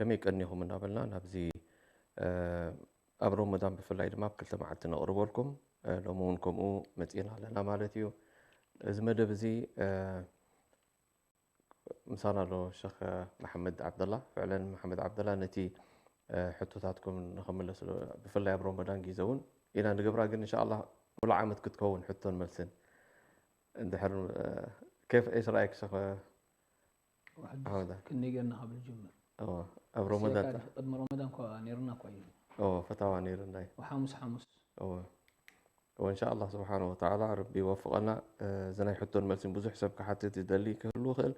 ከመይ ቀኒኹም እናበልና ናብዚ ኣብ ሮመዳን ብፍላይ ድማ ኣብ ክልተ መዓልቲ ነቕርበልኩም ሎሚ እውን ከምኡ መፂእና ኣለና ማለት እዩ። እዚ መደብ እዚ ምሳና ኣሎ ሸኽ መሓመድ ዓብደላ። ፍዕለን መሓመድ ዓብደላ ነቲ ሕቶታትኩም ንኽምለስ ብፍላይ ኣብ ሮመዳን ግዜ እውን ኢና ንገብራ፣ ግን እንሻላ ሙሉ ዓመት ክትከውን ሕቶን መልስን እንድሕር ኬፍ ኤሽ ራእይክ ሸኽ ክንደይ ጌርና ካብ ንጅምር ኣብ ሮመዳን ቅድሚ ሮመዳን እኳ ነይሩና እኳ እዩ ፈታዋ ነይሩና እዩ ሓሙስ ሓሙስ እወ እንሻ ኣላህ ስብሓን ወተዓላ ረቢ ይወፍቐና። እዚ ናይ ሕቶን መልስን ብዙሕ ሰብ ክሓትት ይደሊ ክህሉ ይኽእል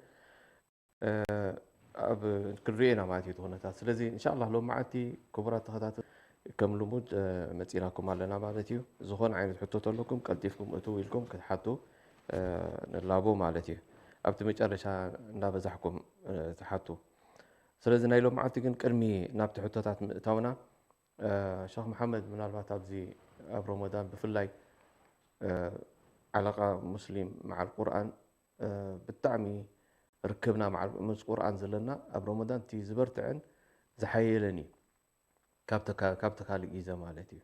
ኣብ ክንሪኦ ኢና ማለት እዩ እቲ ኩነታት። ስለዚ እንሻ ኣላህ ሎም መዓልቲ ክቡራት ተኸታተልቲ ከም ልሙድ መፂናኩም ኣለና ማለት እዩ። ዝኾነ ዓይነት ሕቶ ተለኩም ቀልጢፍኩም እትው ኢልኩም ክትሓቱ ንላቦ ማለት እዩ። ኣብቲ መጨረሻ እንዳበዛሕኩም ትሓቱ። ስለዚ ናይ ሎም መዓልቲ ግን ቅድሚ ናብቲ ሕቶታት ምእታውና ሸኽ መሓመድ ምናልባት ኣብዚ ኣብ ሮመዳን ብፍላይ ዓላቃ ሙስሊም መዓል ቁርኣን ብጣዕሚ ርክብና ምስ ቁርኣን ዘለና ኣብ ሮመዳን እቲ ዝበርትዐን ዝሓየለን እዩ ካብቲ ካልእ ግዜ ማለት እዩ።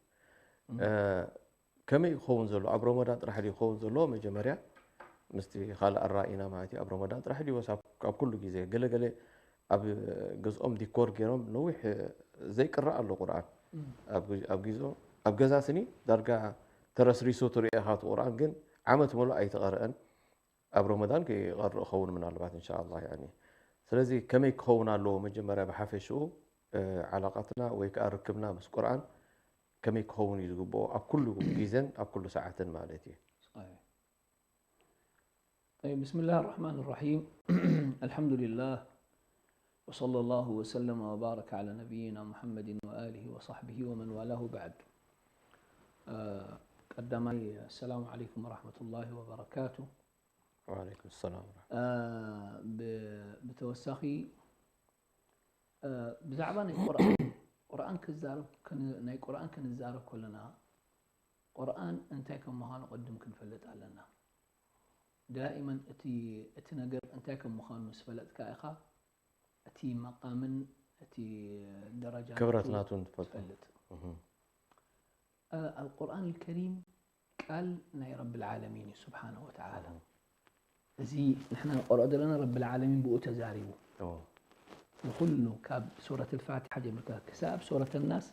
ከመይ ክኸውን ዘለዎ ኣብ ሮመዳን ጥራሕ ድዩ ክኸውን ዘለዎ መጀመርያ ምስቲ ካልእ ኣራኢና ማለት እዩ ኣብ ሮመዳን ጥራሕ ድዩ ወይስ ኣብ ኩሉ ግዜ ገለገለ ኣብ ገዝኦም ዲኮር ገይሮም ነዊሕ ዘይቅራእ ኣሎ ቁርኣን ኣብ ግዝኦም ኣብ ገዛ ስኒ ዳርጋ ተረስሪሱ ትሪኦ ኢኻ እቲ ቁርኣን ግን ዓመት ሙሉእ ኣይተቐርአን ኣብ ሮመዳን ክቐርእ ክኸውን ምናልባት እንሻ ኣላህ ያኒ ስለዚ ከመይ ክኸውን ኣለዎ መጀመርያ ብሓፈሽኡ ዓላቃትና ወይ ከዓ ርክብና ምስ ቁርኣን ከመይ ክኸውን እዩ ዝግብኦ ኣብ ኩሉ ግዜን ኣብ ኩሉ ሰዓትን ማለት እዩ። طيب بسم الله الرحمن الرحيم الحمد لله وصلى الله وسلم وبارك على نبينا محمد وآله وصحبه ومن والاه بعد ቀዳማይ السلام عليكم ورحمة الله وبركاته وعليكم السلام ብተወሳኺ ብዛዕባ ናይ ቁርኣን ቁርኣን ክዛረብ ናይ ቁርኣን ክንዛረብ ከለና ቁርኣን እንታይ ከም ምዃኑ ቅድም ክንፈልጥ ኣለና። ዳኢመን እቲ እቲ ነገር እንታይ ከም ምዃኑ ምስ ፈለጥካ ኢኻ እቲ መቃምን እቲ ደረጃ ክብረት ናቱን ትፈልጥ። ትፈልጥ። ኣልቁርኣን ልከሪም ቃል ናይ ረብል ዓለሚን እዩ ስብሓነሁ ወተዓላ። እዚ ንሕና ንቆርኦ ዘለና ረብል ዓለሚን ብኡ ተዛሪቡ። ንኩሉ ካብ ሱረት ልፋትሓ ጀሚርካ ክሳብ ሱረት ናስ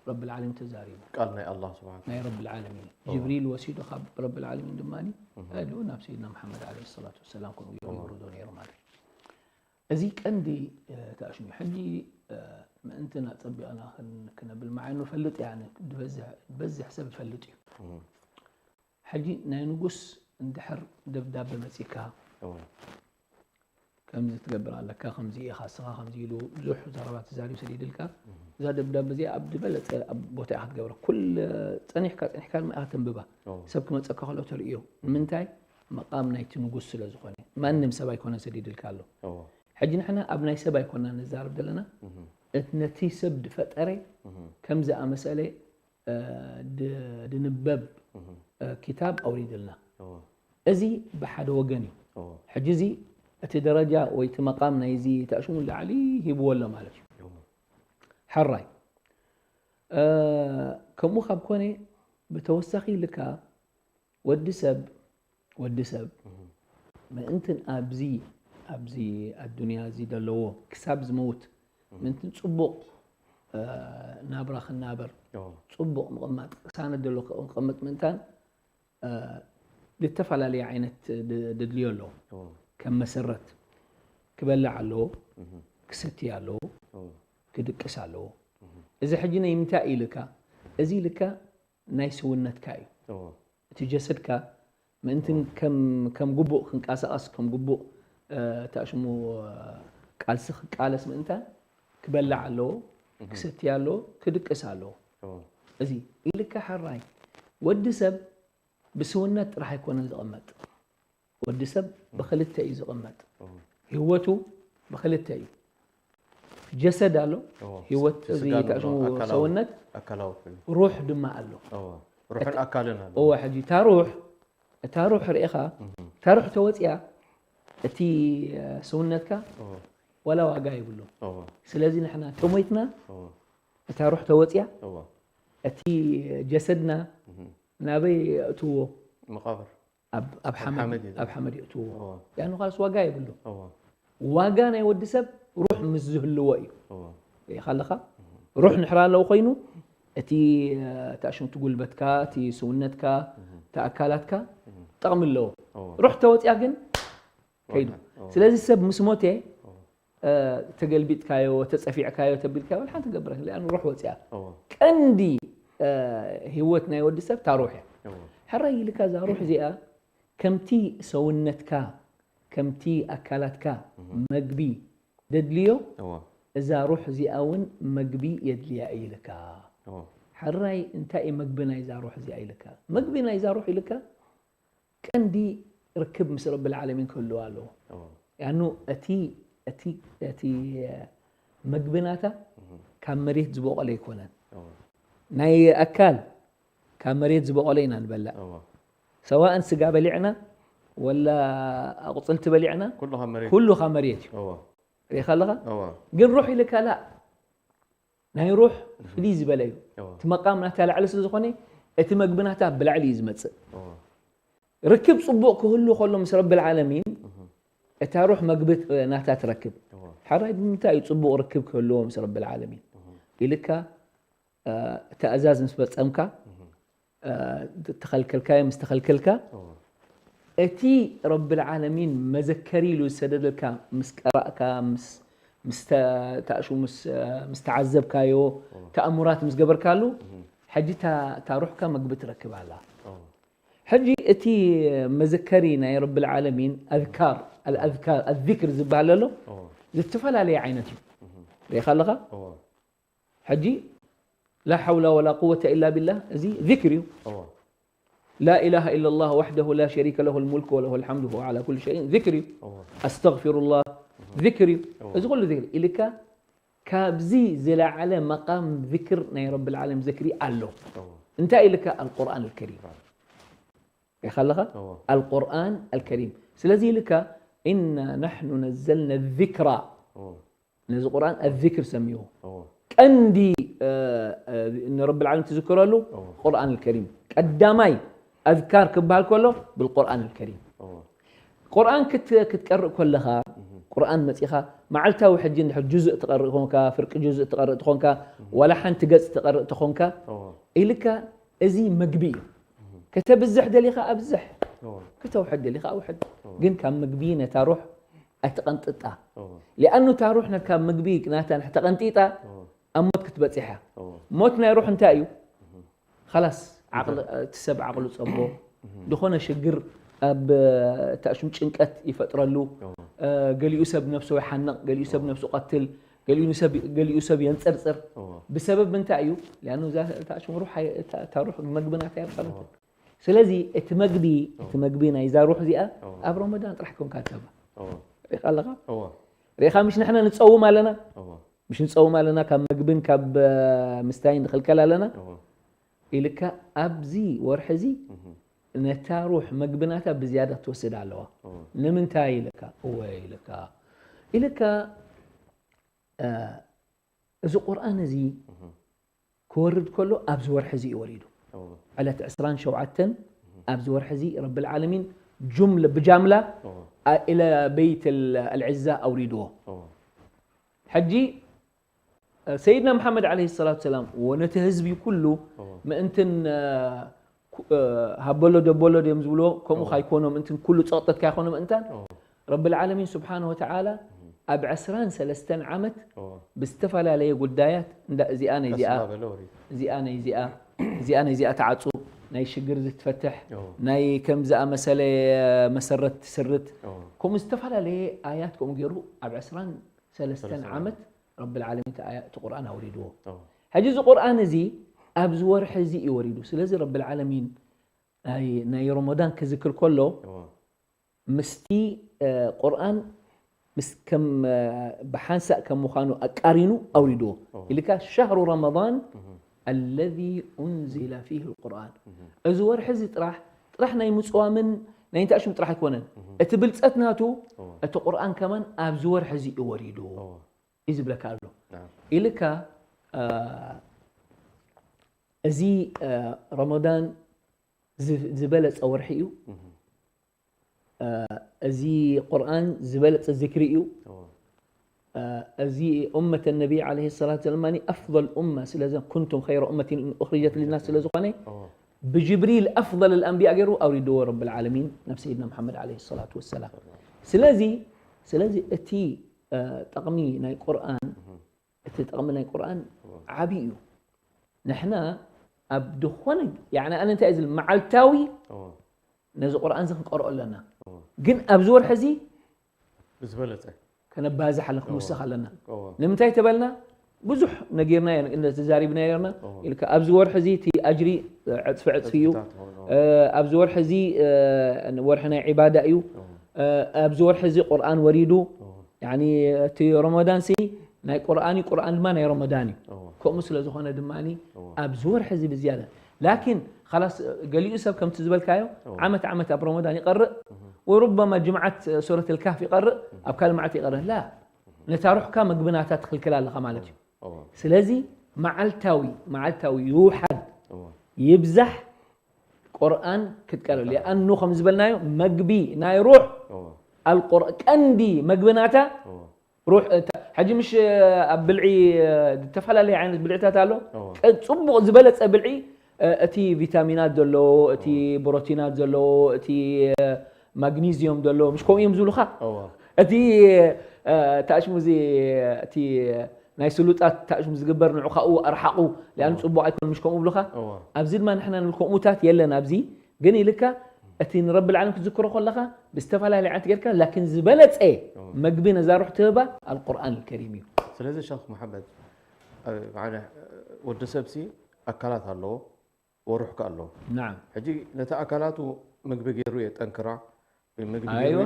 ረብል ዓለሚን ተዛሪቡ። ቃል ናይ ኣላህ ስብሓን ናይ ረብል ዓለሚን እዩ። ጅብሪል ወሲዱ ካብ ረብል ዓለሚን ድማ ልኡ ናብ ሰይድና መሓመድ ዓለይሂ ሰላቱ ወሰላም ከምኡ ገይሮም የውርዶ ነይሩ ማለት እዩ። እዚ ቀንዲ ተኣሽሙ ሕጂ ምእንትን ኣጸቢቕና ክነብል መዓይ ንፈልጥ ያ ዝበዝሕ ሰብ ይፈልጥ እዩ። ሕጂ ናይ ንጉስ እንድሕር ደብዳበ መጺካ ከምዚ ትገብር ኣለካ ከምዚ ኢኻ ስኻ ከምዚ ኢሉ ብዙሕ ዘረባ ተዛሪቡ ሰዲድልካ እዛ ደብዳበ እዚኣ ኣብ ዝበለጸ ኣብ ቦታ ኢኻ ትገብረ ኩል ጸኒሕካ ጸኒሕካ ድማ ኢኻ ተንብባ ሰብ ክመጸካ ከሎ ተርእዮ ንምንታይ መቃም ናይቲ ንጉስ ስለ ዝኾነ ማንም ሰብ ኣይኮነ ሰዲድልካ ኣሎ ሕጂ ንሕና ኣብ ናይ ሰብ ኣይኮና ንዛረብ ዘለና ነቲ ሰብ ድፈጠረ ከም ዝኣመሰለ ድንበብ ኪታብ ኣውሪድልና እዚ ብሓደ ወገን እዩ ሕጂ እዚ እቲ ደረጃ ወይ እቲ መቃም ናይዚ ተእሽሙ ላዕሊ ሂብዎ ኣሎ ማለት እዩ ሓራይ ከምኡ ካብ ኮነ ብተወሳኺ ኢልካ ወዲ ሰብ ወዲ ሰብ ምእንትን ኣብዚ ኣብዚ ኣዱንያ እዚ ዘለዎ ክሳብ ዝመውት ምእንትን ፅቡቕ ናብራ ክናበር ፅቡቕ ምቕማጥ ቅሳነት ዘሎ ክቕመጥ ምእንታን ዝተፈላለየ ዓይነት ድድልዮ ኣለዎ ከም መሰረት ክበልዕ ኣለዎ ክሰትይ ኣለዎ ክድቅስ ኣለዎ እዚ ሕጂ ናይ ምንታይ ኢልካ እዚ ኢልካ ናይ ስውነትካ እዩ እቲ ጀሰድካ ምእንትን ከም ግቡእ ክንቀሳቐስ ከም ግቡእ ተሽሙ ቃልሲ ክቃለስ ምእንታን ክበልዕ ኣለዎ ክሰትይ ኣለዎ ክድቅስ ኣለዎ እዚ ኢልካ ሕራይ ወዲ ሰብ ብስውነት ጥራሕ ኣይኮነን ዝቕመጥ ወዲ ሰብ ብክልተ እዩ ዝቕመጥ ህይወቱ ብክልተ እዩ ጀሰድ ኣሎ ህይወት እዚ ተሽሙ ሰውነት ሩሕ ድማ ኣሎ ሩሕን ኣካልን ኣሎ እወ ሕጂ እታ ሩሕ እታ ሩሕ ርኢኻ እታ ሩሕ ተወፂኣ እቲ ሰውነትካ ዋላ ዋጋ የብሉ። እወ ስለዚ ንሕና ተሞይትና እወ እታ ሩሕ ተወፅያ እወ እቲ ጀሰድና እህ ናበይ የእትዎ? መቃብር ኣብ ኣብ ሓመድ ሓመድ እዩ። ኣብ ሓመድ የእትዎ። እወ ያኑ ካልስ ዋጋ የብሉ። እወ ዋጋ ናይ ወዲ ሰብ ሩሕ ምስ ዝህልዎ እዩ። እወ ሪኢኻ ኣለኻ? ሩሕ ንድሕር ኣለዎ ኮይኑ እቲ ታሽምቲ ጉልበትካ እቲ ስውነትካ እቲ ኣካላትካ ጠቕሚ ኣለዎ። እወ ሩሕ ተወፅያ ግን ከይዱ። እወ ስለዚ ሰብ ምስ ሞተ እወ እ፣ ተገልቢጥካዮ ተፀፊዕካዮ ተቢልካዮ ሓንቲ ገብረ ሊኣኑ ሩሕ ወፅያ። እወ ቀንዲ እ፣ ህይወት ናይ ወዲ ሰብ እታ ሩሕ እያ። እወ ሕራይ ኢልካ እዛ ሩሕ እዚኣ ከምቲ ሰውነትካ ከምቲ ኣካላትካ መግቢ ደድልዮ እወ እዛ ሩሕ እዚኣ እውን መግቢ የድልያ እዩ ኢልካ። እወ ሕራይ እንታይ እዩ መግቢ ናይዛ ሩሕ እዚኣ ኢልካ? መግቢ ናይዛ ሩሕ ኢልካ ቀንዲ ርክብ ምስ ረብል ዓለሚን ክህልዋ ኣለዎ። እወ ያኑ እቲ እቲ እቲ መግቢ ናታ ካብ መሬት ዝበቆለ ኣይኮነን። እወ ናይ ኣካል ካብ መሬት ዝበቆለ ኢና ንበልዕ። እወ ሰዋእን ስጋ በሊዕና ወላ ኣቁፅልቲ በሊዕና ኩሉ ካብ መሬት ኩሉ ካብ መሬት እዩ። እወ ሪኢኻ ኣለኻ? እወ ግን ሩሕ ኢልካ ላ ናይ ሩሕ ፍልይ ዝበለ እዩ። እወ እቲ መቃም ናታ ላዕሊ ስለ ዝኾነ እቲ መግቢ ናታ ብላዕሊ እዩ ዝመፅእ። እወ ርክብ ፅቡቕ ክህሉ ከሎ ምስ ረብል ዓለሚን እታ ሩሕ መግቢ ናታ ትረክብ። እወ ሓራይ ብምንታይ እዩ ፅቡቕ ርክብ ክህልዎ ምስ ረብል ዓለሚን ኢልካ እ፣ ትእዛዝ ምስ ፈፀምካ እ፣ ተኸልከልካዮ ምስ ተኸልከልካ እወ እቲ ረብል ዓለሚን መዘከሪ ኢሉ ዝሰደደልካ ምስ ቀራእካ ምስ ምስ ተ- ታእሹ ምስ እ፣ ምስ ተዓዘብካዮ ተኣምራት ምስ ገበርካሉ ሕጂ እታ እታ ሩሕካ መግቢ ትረክብ ኣላ። እወ ሕጂ እቲ መዘከሪ ናይ ረብል ዓለሚን ኣዝካር ኣልኣዝካር ኣዚክር ዝበሃል ኣሎ እወ ዝተፈላለየ ዓይነት እዩ። ሪኢኻ ኣለኻ? እወ ሕጂ ላ ሓውላ ወላ ቁወተ ኢላ ቢላህ እዚ ዚክር እዩ። እወ لا إله إلا الله وحده لا شريك له الملك وله الحمد وهو على كل شيء ذكر እዩ። እወ أستغفر الله ذكر እዩ። እወ እዚ ኩሉ ذكر ኢልካ ካብዚ ዝለዓለ መቃም ذكر ናይ رب العالمين ذكر ኣሎ። እወ እንታይ ኢልካ القرآن الكريم ኢኻ ኣለኻ እወ القرآن الكريم ስለዚ ኢልካ إنا نحن نزلنا الذكر እወ ነዚ ቁርኣን ኣዚክር ሰምይዎ እወ ቀንዲ ንረቢ ልዓለም ትዝክረሉ እወ ቁርኣን ልከሪም ቀዳማይ ኣዝካር ክበሃል ከሎ ብልቁርኣን ልከሪም እወ ቁርኣን ክት- ክትቀርእ ከለኻ ቁርኣን መፂኻ መዓልታዊ ሕጂ እንድሕር ጁዝእ ትቐርእ ተኾንካ ፍርቂ ጁዝእ ትቐርእ ተኾንካ ዋላ ሓንቲ ገፅ ትቐርእ ተኾንካ እወ ኢልካ እዚ ምግቢ እዩ ከተብዝሕ ደሊኻ ኣብዝሕ እወ ክተውሕድ ደሊኻ ኣውሕድ ግን ካብ ምግቢ ነታ ሩሕ ኣይትቐንጥጣ እወ ሊኣኑ እታ ሩሕ ካብ ምግቢ ናታ ንሕ ተቐንጢጣ እወ ኣብ ሞት ክትበፂሕ እያ እወ ሞት ናይ ሩሕ እንታይ እዩ ኻላስ ዓቕሊ እቲ ሰብ ዓቕሉ ፀቦ ዝኾነ ሽግር ኣብ ታእሹም ጭንቀት ይፈጥረሉ እወ ገሊኡ ሰብ ነብሱ ይሓንቕ ገሊኡ ሰብ ነብሱ ቀትል ገሊኡ ሰብ- ገሊኡ ሰብ የንፅርፅር እወ ብሰበብ ምንታይ እዩ ሊኣኑ እዛ ታእሹም ሩሕ ኣይ- እታ እታ ሩሕ መግቢ ናታ እያ ብፃሎት ስለዚ እቲ መግቢ እቲ መግቢ ናይዛ ሩሕ እዚኣ ኣብ ረመዳን ጥራሕ ኮንካ ትህባ እወ ሪኢኻ ኣለኻ እወ ሪኢኻ ምሽ ንሕና ንፀውም ኣለና እወ ምሽ ንፀውም ኣለና ካብ መግብን ካብ ምስታይን ንኽልከል ኣለና እወ ኢልካ ኣብዚ ወርሒ እዚ ነታ ሩሕ መግቢ ናታ ብዝያዳ ትወስድ ኣለዋ እወ ንምንታይ ኢልካ እወ ኢልካ ኢልካ እ፣ እዚ ቁርኣን እዚ ክወርድ ከሎ ኣብዚ ወርሒ እዚ እዩ ወሪዱ እወ ዕለት ዕስራን ሸውዓተን ኣብዚ ወርሒ እዚ ረቢ ልዓለሚን ጁምለ ብጃምላ እወ አ- ኢለ በይት ል- ኣልዕዛ ኣውሪድዎ እወ ሕጂ ሰይድና መሓመድ ዓለይሂ ሰላቱ ሰላም ወነቲ ህዝቢ ኩሉ እወ ምእንትን እ፣ ኩ- እ፣ ሃበሎ ደበሎ ድዮም ዝብልዎ ከምኡ እወ ካይኮኖ ምእንትን ኩሉ ፀቕጠት ካይኮኖ ምእንታን እወ ረቢ ልዓለሚን ስብሓን ወተዓላ ኣብ ዕስራን ሰለስተን ዓመት እወ ብዝተፈላለየ ጉዳያት እንዳ እዚኣ ናይ እዚኣ ቀስ እናበለ ወሪዱ እዚኣ ናይ እዚኣ እዚኣ ናይ እዚኣ ተዓፁ ናይ ሽግር ዝትፈትሕ እወ ናይ ከም ዝኣመሰለ መሰረት ትስርት እወ ከምኡ ዝተፈላለየ ኣያት ከምኡ ገይሩ ኣብ ዕስራን ሰለስተን ዓመት ረቢ ልዓለሚን እቲ ኣያ- እቲ ቁርኣን ኣውሪድዎ እወ ሕጂ እዚ ቁርኣን እዚ ኣብዚ ወርሒ እዚ እዩ ወሪዱ ስለዚ ረቢ ልዓለሚን ናይ ናይ ረመዳን ክዝክር ከሎ እወ ምስቲ እ፣ ቁርኣን ምስ ከም እ፣ ብሓንሳእ ከም ምዃኑ ኣቃሪኑ ኣውሪድዎ እወ ኢልካ ሸህሩ ረመዳን ኣለዚ ኡንዚለ ፊህ ልቁርኣን እዚ ወርሒ እዚ ጥራሕ ጥራሕ ናይ ምፅዋምን ናይ እንታይ ሽም ጥራሕ ኣይኮነን። እቲ ብልጸት ናቱ፣ እቲ ቁርኣን ከማን ኣብዚ ወርሒ እዚ እዩ ወሪዱ እዩ ዝብለካ ኣሎ። ኢልካ፣ እ፣ እዚ፣ እ፣ ረመዳን ዝ-፣ ዝበለጸ ወርሒ እዩ። እ፣ እዚ ቁርኣን ዝበለጸ ዝክሪ እዩ። እ፣ እዚ ኡመተ ነቢ ዓለይሂ ሰላቱ ወሰላም ኣፍደል ኡመ ስለ ዘ-፣ ኩንቱም ኸይረ ኡመቲን ኡኽሪጀት ሊናስ ስለ ዝኾነ፣ ብጅብሪል ኣፍደል ኣልኣንቢያ ገይሩ ኣውሪድዎ ረብል ዓለሚን ናብ ሰይድና መሓመድ ዓለይሂ ሰላቱ ወሰላም። ስለዚ፣ ስለዚ እቲ፣ እ፣ ጠቕሚ ናይ ቁርኣን፣ እቲ ጠቕሚ ናይ ቁርኣን ዓቢ እዩ። ንሕና ኣብ ዝኾነ፣ ያዕኒ ኣነ እንታይ እየ ዝብል፣ መዓልታዊ ነዚ ቁርኣን እዚ ክንቀርኦ ኣለና። ግን ኣብዚ ወርሒ እዚ ብዝበለጸ ከነባዝሕ ኣለና፣ ክንውስኽ ኣለና። እዎ። ንምንታይ ተበልና? ብዙሕ ነጊርና ኢና፣ እንደ ተዛሪብና ነርና። እዎ። ኢልካ ኣብዚ ወርሒ እዚ እቲ ኣጅሪ ዕጽፊ ዕጽፊ እዩ። ዕጽፍታት፣ እዎ፣ እዎ። እ፣ ኣብዚ ወርሒ እዚ፣ እ፣ ወርሒ ናይ ዒባዳ እዩ። እዎ። እ፣ ኣብዚ ወርሒ እዚ ቁርኣን ወሪዱ። እዎ። ያኒ እቲ ረመዳን ሲ ናይ ቁርኣን እዩ፣ ቁርኣን ድማ ናይ ረመዳን እዩ። እዎ። ከምኡ ስለ ዝኾነ ድማ እዎ። ኣብዚ ወርሒ እዚ ብዝያዳ ላኪን ኻላስ ገሊኡ ሰብ ከምቲ ዝበልካዮ እዎ። ዓመት ዓመት ኣብ ረመዳን ይቐርእ፣ እህ። ወሩበማ ጅምዓት ሱረት ልካፍ ይቐርእ፣ እህ። ኣብ ካልእ መዓልቲ ይቐርእ። ላ፣ ነታ ሩሕካ መግቢ ናታ ትኽልክል ኣለኻ ማለት እዩ። እዎ። ስለዚ መዓልታዊ፣ መዓልታዊ ይውሓድ እዎ። ይብዛሕ ቁርኣን ክትቀርእ። ይቀርእ። ሊኣኑ ከም ዝበልናዮ መግቢ ናይ ሩሕ እዎ። ኣልቁር-፣ ቀንዲ መግቢ ናታ እዎ። ሩሕ፣ እታ፣ ሕጂ ምሽ ኣብ ብልዒ፣ እ፣ ዝተፈላለየ ዓይነት ብልዕታት ኣሎ። እዎ። ቀ-፣ ጽቡቕ ዝበለጸ ብልዒ፣ እ፣ እቲ ቪታሚናት ዘለዎ፣ እቲ እዎ። ፕሮቲናት ዘለዎ፣ እቲ፣ እ፣ ማግኒዝዮም ዘለዎ፣ ምሽ ከምኡ እዮም ዝብሉኻ? እዎ። እቲ፣ እ፣ ታሽሙ እዚ፣ እቲ ናይ ስሉጣት ታሽሙ ዝግበር ንዑ ካብኡ ኣርሓቑ፣ ሊኣኑ እዎ። ጽቡቕ ኣይኮን፣ ምሽ ከምኡ ብሉኻ? እዎ። ኣብዚ ድማ ንሕና ንብል ከምኡታት የለን ኣብዚ፣ ግን ኢልካ እቲ ንረቢ ልዓለም ክትዝክሮ ከለኻ ብዝተፈላለየ ዓይነት ጌርካ፣ ላኪን ዝበለጸ እዎ። መግቢ ነዛ ሩሕ ትህባ ኣልቁርኣን ልከሪም እዩ። ስለዚ ሸኽ መሓመድ፣ እ፣ ማዕነ፣ እ፣ ወዲ ሰብሲ ኣካላት ኣለዎ፣ ወሩሕ ከ ኣለዎ። ናዓም። ሕጂ ነቲ ኣካላቱ ምግቢ ገይሩ የጠንክራ፣ ምግቢ ገይሩ ኣይወ።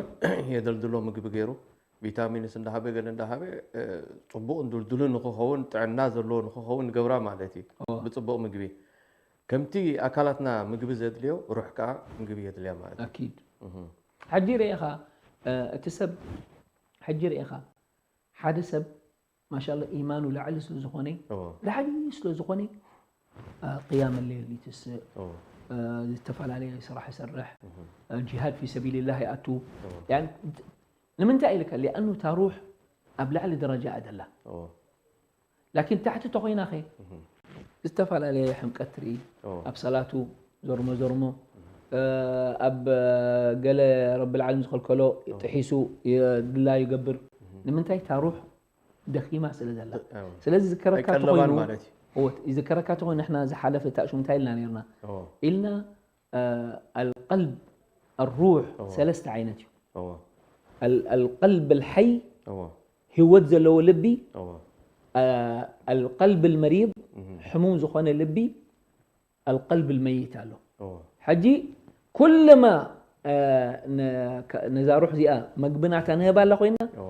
የደልድሎ፣ ምግቢ ገይሩ ቪታሚንስ እንዳሃበ ገለ እንዳሃበ፣ እ፣ ጽቡቕ እንዱልዱሉ ንኽኸውን፣ ጥዕና ዘለዎ ንኽኸውን ገብራ ማለት እዩ። እዎ። ብጽቡቕ ምግቢ። ከምቲ ኣካላትና ምግቢ ዘድልዮ፣ ሩሕ ከኣ ምግቢ የድልያ ማለት እዩ። ኣኪድ። እህ። ሕጂ ርኢኻ፣ እ፣ እቲ ሰብ፣ ሕጂ ርኢኻ፣ ሓደ ሰብ ማሻላ ኢማኑ ላዕሊ ስለ ዝኾነ፣ እዎ። ላዕሊ ስለ ዝኾነ፣ እ፣ ቅያም ሌል ይትስእ፣ እዎ። እ፣ ዝተፈላለየ ስራሕ ይሰርሕ፣ እህ። እ፣ ጂሃድ ፊ ሰቢልላህ ይኣቱ። እዎ። ያኒ፣ ንምንታይ ኢልካ? ሊኣኑ እታ ሩሕ ኣብ ላዕሊ ደረጃ እያ ዘላ። እዎ። ላኪን ታሕቲ ተኾይናኸ? እህ። ዝተፈላለየ ሕምቀት ትርኢ፣ እዎ። ኣብ ሰላቱ ዘርሞ ዘርሞ፣ እህ። እ፣ ኣብ፣ እ፣ ገለ ረቢ ልዓለም ዝኸልከሎ እዎ። ጥሒሱ የ-፣ ድላዩ ይገብር። እህ። ንምንታይ? እታ ሩሕ ደኺማ ስለ ዘላ። እ፣ ኣዎ። ስለዚ ዝከረካ ኣይቀለባን ተኾይኑ፣ ማለት እዩ። እወ፣ ይዝከረካ ተኾይኑ ንሕና ዝሓለፈ እታ ሽሙ እንታይ ኢልና ነርና? እዎ። ኢልና፣ እ፣ ኣልቀልብ፣ ኣሩሕ እዎ። ሰለስተ ዓይነት እዩ። እዎ። ኣል-፣ ኣልቀልብ ኣልሐይ፣ እዎ። ህይወት ዘለዎ ልቢ፣ እዎ። እ፣ ኣልቀልብ ኣልመሪድ፣ እህ። ሕሙም ዝኾነ ልቢ፣ ኣልቀልብ ልመይት ኣሎ። እዎ። ሕጂ ኩለማ፣ እ፣ ነ-፣ ከ-፣ ነዛ ሩሕ እዚኣ መግቢ ናታ ንህባ ኣላ ኮይና፣ እዎ።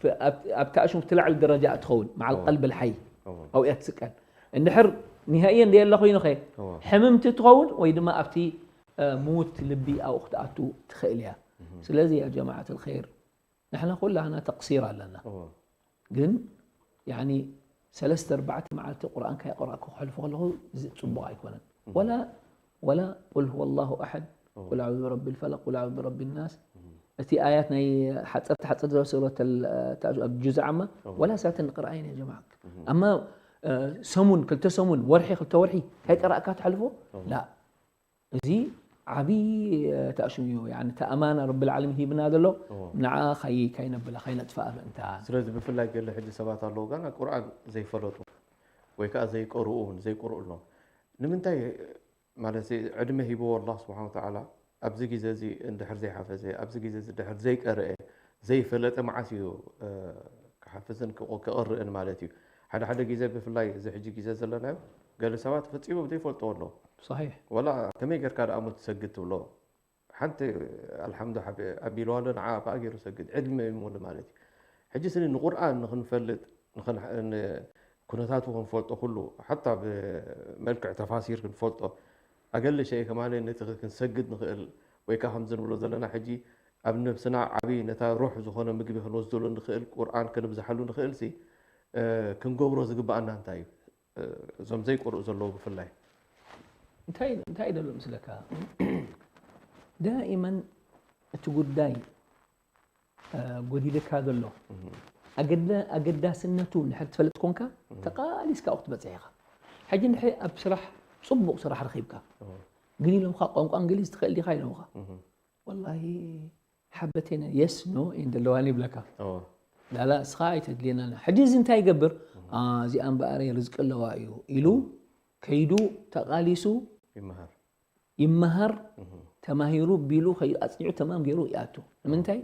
ፍ-፣ ኣብ-፣ ኣብታ እሹም ትላዕሊ ደረጃ እትኸውን፣ መዓል እዎ። ቀልብ ልሓይ፣ እዎ። ኣብኡ እያ ትስቀል። እንድሕር ኒሃእየን ደየላ ኮይኑኸ፣ እዎ። ሕምምቲ ትኸውን ወይ ድማ ኣብቲ፣ እ፣ ምውት ልቢ ኣብኡ ክትኣቱ ትኽእል እያ። እህ። ስለዚ ያ ጀማዓት ልኸይር፣ ንሕና ኩላህና ተቕሲር ኣለና። እዎ። ግን፣ ያኒ፣ ሰለስተ ኣርባዕተ መዓልቲ ቁርኣን ከይቀራእኩ ክሕልፎ ከለኹ ዝ-፣ ጽቡቕ ኣይኮነን። እዎ። ወላ፣ ወላ ቁል ሁወ ላሁ ኣሐድ፣ እዎ። ቁል ኣዑዙ ብረቢ ልፈለቅ፣ ቁል ኣዑዙ ብረቢ ናስ። እዎ። እቲ ኣያት ናይ ሓጸርቲ ሓጸርቲ ሱረት ኣል-፣ ታ-፣ ኣብ ጁዝ ዓማ፣ እዎ። ወላ ሳተን ንቅርኣየን ያ ጀማዓ። እዎ። ኣማ፣ እ፣ ሰሙን፣ ክልተ ሰሙን፣ ወርሒ፣ ክልተ ወርሒ፣ ከይቀራእካ ትሕልፎ? እዎ። ላ። እዚ ዓቢ፣ እ፣ ተኣሽሙ እዩ። ያኒ፣ እታ ኣማና ረብል ዓለሚን ሂብና ዘሎ፣ እዎ። ንዓ ካይ-፣ ካይነብላ፣ ካይነጥፍኣ ምእንታን። ስለዚ ብፍላይ ገለ ሕጂ ሰባት ኣለዉ፣ ጋና ቁርኣን ዘይፈለጡ ወይ ከኣ ዘይቀርኡ እውን፣ ዘይቀርኡ ኣለዉ። ንምንታይ፣ ማለት፣ ዕድመ ሂብዎ ኣላህ ስብሓን ወተዓላ፣ ኣብዚ ግዜ እዚ እንድሕር ዘይሓፈዘ፣ ኣብዚ ግዜ እዚ እንድሕር ዘይቀርአ፣ ዘይፈለጠ፣ መዓስ እዩ፣ እ፣ ክሓፍዝን ክቕ-፣ ክቕርእን ማለት እዩ? ሓደ ሓደ ግዜ፣ ብፍላይ እዚ ሕጂ ግዜ ዘለናዮ፣ ገለ ሰባት ፈጺሞም ዘይፈልጥዎ ኣለዉ። ሰሒሕ። ወላ ከመይ ጌርካ ደኣ እሞ ትሰግድ ትብሎ? ሓንቲ ኣልሓምዱ ሓቢ-፣ ኣቢልዋ ኣሎ፣ ንዓ ብኣ ገይሩ ሰግድ፣ ዕድመ ይሙሉ ማለት እዩ። ሕጂ ስኒ ንቁርኣን ንኽንፈልጥ፣ ንኽን-፣ ን-፣ ኩነታቱ ክንፈልጦ፣ ኩሉ ሓታ ብመልክዕ ተፋሲር ክንፈልጦ፣ ኣገለ ሸይ ከማን ነቲ ክንሰግድ ንኽእል ወይ ከዓ ከምዚ ንብሎ ዘለና ሕጂ ኣብ ነብስና ዓብዪ ነታ ሩሕ ዝኾነ ምግቢ ክንወስደሉ ንኽእል፣ ቁርኣን ክንብዝሓሉ ንኽእል ሲ፣ እ፣ ክንገብሮ ዝግብኣና እንታይ እዩ? እ፣ እዞም ዘይቅርኡ ዘለዉ ብፍላይ። እንታይ፣ እንታይ ደሎ ምስለካ? ዳኢመን እቲ ጉዳይ፣ እ፣ ጎዲልካ ዘሎ ኣገዳ-፣ ኣገዳስነቱ እንድሕር ትፈልጥ ኮንካ፣ ተቓሊስካ ኣብኡ ክትበጽሕ ኢኻ። ሕጂ እንድሕር ኣብ ስራሕ ጽቡቕ ስራሕ ረኺብካ፣ እዎ። ግን ኢሎምኻ፣ "ቋንቋ እንግሊዝ ትኽእል ዲኻ?" ኢሎምኻ። እህ። "ወላሂ ሓበቴነ፣ የስ፣ ኖ፣ ኤንድ ኣለዋኒ" ይብለካ። እዎ። "ላላ፣ እስኻ ኣይተድልየናን። ሕጂ እዚ እንታይ ይገብር? አ፣ እዚኣ እምበኣር ርዝቂ ኣለዋ እዩ" ኢሉ ከይዱ ተቓሊሱ ይመሃር። ይመሃር፣ እህ። ተማሂሩ ቢሉ ከይዱ ኣጽኒዑ ተማም ገይሩ ይኣቱ። ንምንታይ?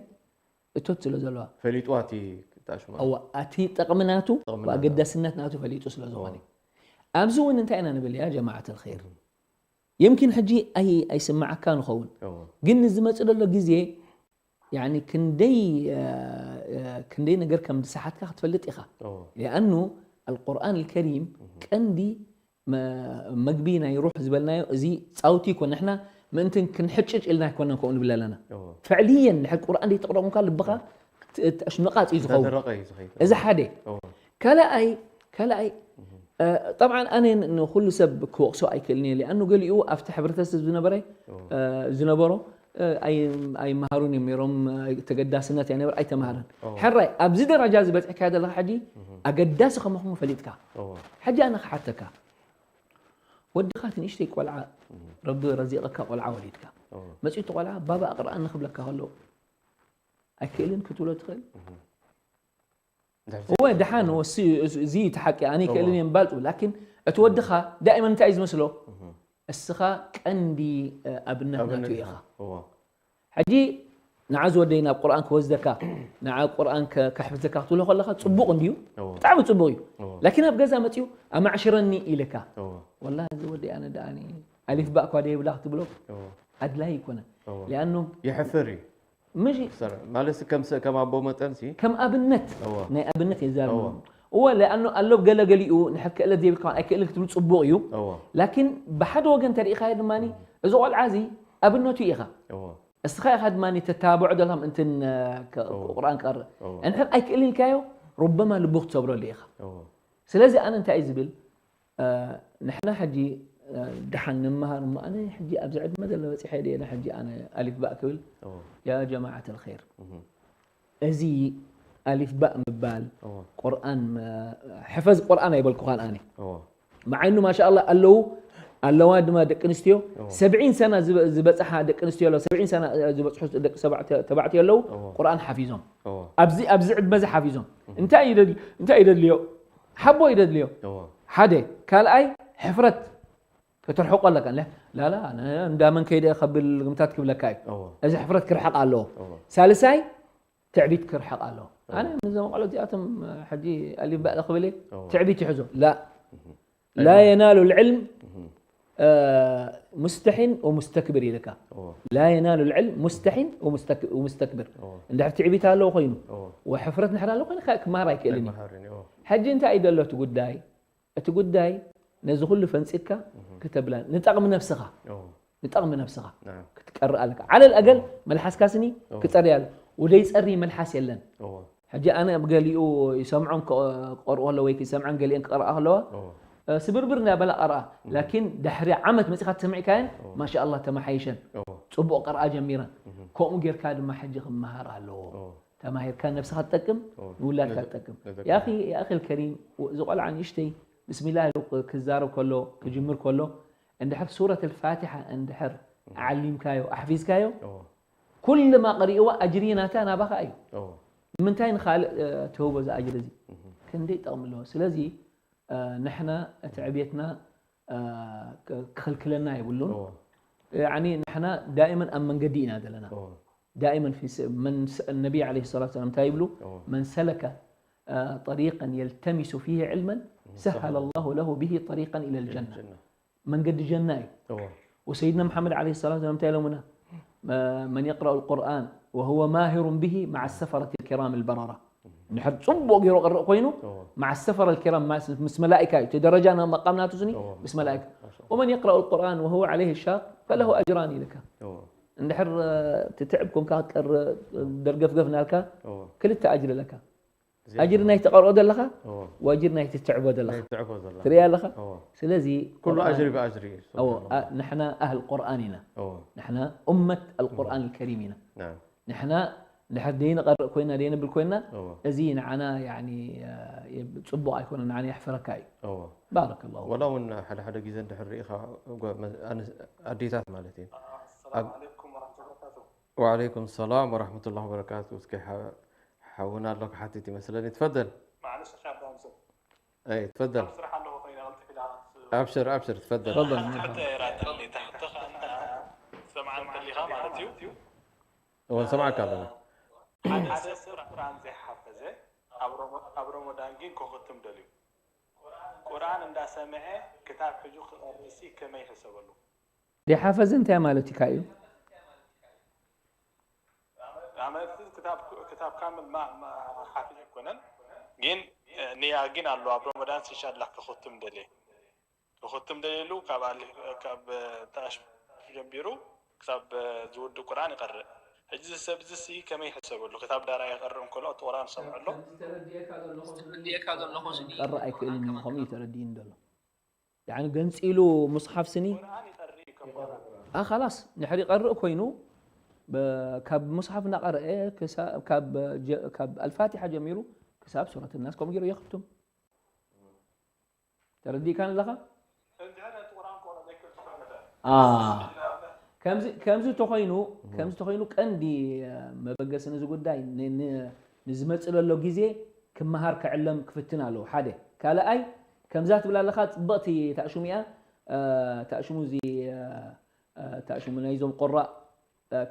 እቶት ስለ ዘለዋ። ፈሊጥዋ እቲ፣ እቲ ኣሽማ። እዋ፣ እቲ ጥቕሚ ናቱ፣ ጥቕሚ ናቱ። ኣገዳስነት ናቱ ፈሊጡ ስለ ዝኾነ። እዎ። ኣብዚ እውን እንታይ ኢና ንብል ያ ጀማዓት ኣልኸይር? እህ። የምኪን ሕጂ ኣይ-፣ ኣይስምዓካ ንኸውን። እዎ። ግን ንዝመጽእ ዘሎ ግዜ፣ ያኒ ክንደይ፣ እ፣ እ፣ ክንደይ ነገር ከም ዝሰሓትካ ክትፈልጥ ኢኻ። እዎ። ሊኣኑ ኣልቁርኣን ኣልከሪም እህ። ቀንዲ መ-፣ መግቢ ናይ ሩሕ ዝበልናዮ፣ እዚ ጻውቲ ይኮን። ንሕና ምእንቲ ክንሕጭጭ ኢልና ኣይኮነን ከምኡ ንብል ኣለና። እዎ። ፍዕልየን፣ ንድሕር ቁርኣን ዘይተቕርኦ እንኳ ልብኻ ት-፣ ት-፣ ምቓጽ እዩ ዝኸውን። እንዳደረቐ እዩ ዝኸይድ። እዚ ሓደ። እዎ። ካልኣይ፣ ካልኣይ፣ እህ። እ፣ ጠብዓን ኣነ ን-፣ ንኹሉ ሰብ ክወቕሶ ኣይክእልን እየ። ሊኣኑ ገሊኡ ኣብቲ ሕብረተሰብ ዝነበረ፣ እዎ። እ፣ ዝነበሮ፣ እ፣ ኣይ-፣ ኣይመሃሩን እዮም ነይሮም፣ እ፣ ተገዳስነት እያ ነበር፣ ኣይተማሃረን። እዎ። ሕራይ፣ ኣብዚ ደረጃ እዚ በጺሕካዮ ዘለኻ ሕጂ እህ። ኣገዳሲ ከመኹም ፈሊጥካ። እዎ። ሕጂ ኣነ ክሓተካ፣ ወድኻ እቲ ንእሽተይ ቆልዓ፣ እህ። ረቢ ረዚቐካ ቆልዓ ወሊድካ። እዎ። መጺኡ እቲ ቆልዓ፣ "ባባ ኣቕርኣኒ" ክብለካ ከሎ፣ ኣይክእልን ክትብሎ ትኽእል? እህ። እንድሕር እወ፣ ዘይክእል ደሓን፣ ከሎ። እወ፣ እሱ፣ እዚ፣ እዚ እቲ ሓቂ፣ ኣነ እዎ። ኣይክእልን እየ ምባል ጽቡቕ። ላኪን እቲ ወድኻ ዳኢመን እንታይ እዩ ዝመስሎ? እህ። እስኻ ቀንዲ፣ እ፣ ኣብነት ናቱ ኣብነት ኢኻ። ኢኻ። እዎ። ሕጂ ንዓ ዝወደይ ናብ ቁርኣን ክወስደካ፣ ንዓ ቁርኣን ከ-፣ ከሕፍዘካ ክትብሎ ከለኻ ጽቡቕ እንድዩ፣ እዎ። ብጣዕሚ ጽቡቕ እዩ። እዎ። ላኪን ኣብ ገዛ መጺኡ ኣማዕሽረኒ ኢልካ። እዎ። ወላሂ እዚ ወደይ ኣነ ደኣኒ ኣሊፍ ባእ እኳ ደይብላ ክትብሎ እዎ። ኣድላይ ኣይኮነን። እዎ። ሊኣኑ የሕፍር እዩ። ምሽ ክሰር-፣ ማለት ከም ሰ-፣ ከም ኣቦ መጠን ሲ? ከም ኣብነት፣ እዎ። ናይ ኣብነት የዛርብ። እዎ። እዎ፣ ሊኣኑ ኣሎ ገለ ገሊኡ ንሕር ክእለት ዘይብልካ ኣይክእልን ክትብል ጽቡቕ እዩ። እዎ። ላኪን ብሓደ ወገን ተሪኢኻዮ ድማ እዚ ቆልዓ እዚ ኣብነቱ ኢኻ። እዎ። እስኻ ኢኻ ድማ ተታብዖ ዘለካ ምእንትን፣ እ፣ ከ-፣ እዎ። ቁርኣን ቀርእ። እዎ። እንድሕር ኣይክእልን ኢልካዮ፣ ሩበማ ልቡ ክትሰብረሉ ኢኻ። እዎ። ስለዚ ኣነ እንታይ እዩ ዝብል፣ እ፣ ንሕና ሕጂ፣ እ፣ ደሓን ንመሃር እሞ፣ ኣነ ሕጂ ኣብዚ ዕድመ ዘሎ በጺሐ ድየ፣ ሕጂ ኣነ ኣሊፍ ባእ ክብል? እዎ። ያ ጀማዓት ኣልኸይር። እህ። እዚ ኣሊፍ ባእ ምባል፣ እዎ። ቁርኣን መ-፣ ሕፈዝ ቁርኣን ኣይበልኩኻን ኣነ። እዎ። መዓይኑ ማሻኣላ ኣለዉ፣ ኣለዋ ድማ ደቂ ኣንስትዮ፣ እዎ። ሰብዒን ሰና ዝበ-፣ ዝበጽሓ ደቂ ኣንስትዮ ኣለዋ፣ ሰብዒን ሰና፣ እ፣ ዝበጽሑ ደቂ ሰባዕተ-፣ ተባዕትዮ ኣለዉ፣ እዎ። ቁርኣን ሓፊዞም። እዎ። ኣብዚ፣ ኣብዚ ዕድመ እዚ ሓፊዞም። እህ። እንታይ እዩ ደል-፣ እንታይ እዩ ደልዮ? ሓቦ እዩ ደልዮ። እዎ። ሓደ፣ ካልኣይ፣ ሕፍረት ከተርሕቆ ኣለካ። ለ-፣ ላላ፣ ኣነ እንዳ መን ከይደ ከብል ግምታት ክብለካ እዩ። እዎ። እዚ ሕፍረት ክርሕቕ ኣለዎ። እዎ። ሳልሳይ፣ ትዕቢት ክርሕቕ ኣለዎ። እዎ። ኣነ ነዞም ቆልዑ እዚኣቶም፣ ሕጂ ኣሊፍ ባእ ክብል እየ፣ እዎ። ትዕቢት ይሕዞ። ላ። እህ። ላ ኣይኮነን። የናሉ ልዕልም፣ እህ። እ፣ ሙስተሒን ወሙስተክብር ኢልካ። እዎ። ላ የናሉ ልዕልም ሙስተሒን ወሙስተክ-፣ ወሙስተክብር። እዎ። እንድሕር ትዕቢት ኣለዎ ኮይኑ፣ እዎ። ወሕፍረት እንድሕር ኣለዎ ኮይኑ፣ ከ-፣ ክመሃር ኣይክእልን እዩ። ኣይመሃርን እዩ። እዎ። ሕጂ እንታይ እዩ ዘሎ እቲ ጉዳይ? እቲ ጉዳይ ነዚ ኩሉ ፈንጺካ እህ። ክተብላ፣ ንጠቕሚ ነብስኻ፣ እዎ። ንጠቕሚ ነብስኻ ናም። ክትቀርእ ኣለካ። ዓለል ኣገል እዎ። መልሓስካ ስኒ እዎ። ክጸሪ ኣለ። ወደይ ጸሪ መልሓስ የለን። እዎ። ሕጂ ኣነ ኣብ ገሊኡ ይሰምዖም ክቐ-፣ ክቐርኡ ከለዉ ወይ ክሰምዐን ገሊአን ክቐርኣ ከለዋ፣ እዎ። እ፣ ስብርብር እንዳበላ ቀርኣ። እዎ። ላኪን ድሕሪ ዓመት መጺኻ ትሰምዕካየን፣ እዎ። ማሻኣላህ ተመሓይሸን። እዎ። ጽቡቕ ቀርኣ ጀሚረን። እህ። ከምኡ ጌርካ ድማ ሕጂ ክመሃር ኣለዎ። እዎ። ተማሂርካ ነብስኻ ትጠቅም፣ እዎ። ንውላድካ ንደ-፣ ትጠቅም። ንደቅም። ያኺ፣ ያኺ ኣልከሪም፣ እዚ ቆልዓ ንእሽተይ ብስሚላህ ኢሉ ክ-፣ ክዛረብ ከሎ፣ ክጅምር ከሎ፣ እንድሕር ሱረት ኣልፋቲሓ እንድሕር እዎ። ዓሊምካዮ፣ ኣሕፊዝካዮ፣ እዎ። ኩልማ ቀሪእዋ ኣጅሪ ናታ ናባኻ እዩ። እዎ። ንምንታይ ንኻልእ፣ እ፣ ትህቦ እዚ ኣጅሪ እዚ? እህ። ክንደይ ጠቕሚ ኣለዎ። ስለዚ፣ እ፣ ንሕና እቲ ዕብየትና፣ እ፣ ክ-፣ ክኽልክለና የብሉን። እዎ። ያዕኒ ንሕና ዳኢመን ኣብ መንገዲ ኢና ዘለና። እዎ። ዳኢመን ፊ ስ-፣ መን ስ-፣ ነቢ ዓለይሂ ሰላቱ ወሰላም እንታይ ይብሉ? እዎ። መን ሰለከ፣ እ፣ ጠሪቀን የልተሚሱ ፊሂ ዕልመን ሰሀለ ሰሀለ። ላሁ ለሁ ቢሂ ጠሪቀን ኢለል ጀና። ጀና። መንገዲ ጀና እዩ። እዎ። ወሰይድና መሓመድ ዓለይሂ ሰላቱ ወሰላም እንታይ ኢሎምና? መ-፣ መን የቅረኡ ልቁርኣን ወሁወ ማሂሩን ቢሂ መዓ ሰፈረት ልኪራም ልበረራ። እንድሕር ጽቡቕ ገይሩ ቅርእ ኮይኑ፣ እዎ። መዓ ሰፈረ ልኪራም፣ ምስ፣ ምስ መላኢካ እዩ። እቲ ደረጃ ና-፣ መቃም ናቱ ስኒ እዎ። ምስ መላኢካ። ማሻ ኣላህ። ወመን የቅረኡ ልቁርኣን ወሁወ ዓለይሂ ሻቅ ፈለሁ ኣጅራን ኢልካ። እዎ። እንድሕር ትትዕብ ኮንካ ክትቀርእ ደርገፍገፍ ናልካ ክልተ ኣጅሪ ኣለካ። ኣጅሪ ናይ ትቐርኦ ዘለኻ ወኣጅሪ ናይ ትትዕቦ ዘለኻ ትርእያ ኣለኻ። ስለዚ ኩሉ ኣጅሪ ብኣጅሪ እዩ። ንሕና ኣህል ቁርኣን ኢና። ንሕና ኡመት ኣልቁርኣን ልከሪም ኢና። ንሕና እንድሕር ደይንቐርእ ኮይና ደይነብል ኮይና እዚ ንዓና ጽቡቕ ኣይኮነ፣ ንዓና የሕፍረካ እዩ። ባረከላሁ ወላ እውን ሓደ ሓደ ግዜ እንድሕር ርኢኻ ኣዴታት ማለት እዩ ወዓለይኩም ሰላም ወረሕመቱላሂ ወበረካቱ። እስኪ ሓውና ኣሎ ክሓትት ይመስለኒ። ትፈደል። ኣይ ትፈደል። ኣብሽር ኣብሽር ትፈደል። ተፈደል። ሰምዓን ተሊኻ ማለት እዩ። እወ ንሰምዓካ ኣለና። ሓደ ሰብ ቁርኣን ዘይሓፈዘ ኣብ ረመዳን ግን ከኸትም ደልዩ ቁርኣን እንዳሰምዐ ክታብ ሒዙ ክቐርእ ሲ ከመይ ይሕሰበሉ? ዘይሓፈዘ እንታይ ማለት እዩ ካዩ? ኣመት ክታብ ክታብ ካምል ማ ማ- ሓፊዝ ኣይኮነን ግን ንያ ግን ኣሎ ኣብ ረመዳን ኢንሻላህ ከኸትም ደልየ ከኸትም ደልየሉ ካብ ኣሊ ካብ ታሽ ጀምቢሩ ክሳብ ዝውድእ ቁርኣን ይቐርእ። ሕጂ እዚ ሰብ እዚ ሲ ከመይ ይሕሰበሉ? ክታብ ዳራ ይቐርእ እንከሎ እቲ ቁርኣን ሰምዐ ኣሎ። ቀርእ ኣይክእልን እዩ ከምኡ እዩ ተረዲእኒ ዘሎ። ያኒ ገንፂሉ ሙስሓፍ ስኒ አ ኻላስ ንሕሪ ቀርእ ኮይኑ ካብ ሙስሓፍ እናቐረአ ካብ ኣልፋቲሓ ጀሚሩ ክሳብ ሱረት ናስ ከምኡ ገይሩ የኽትም። ተረዲእካን ኣለኻ? ከምዚ ተኾይኑ ከምዚ ተኾይኑ ቀንዲ መበገሲ ነዚ ጉዳይ ንዝመፅ ዘሎ ግዜ ክመሃር ክዕለም ክፍትን ኣለዎ ሓደ። ካልኣይ ከምዛ ትብል ኣለኻ ፅብቕቲ ታእሽሙ እያ። ታእሽሙ እዚ ታእሽሙ ናይዞም ቁራእ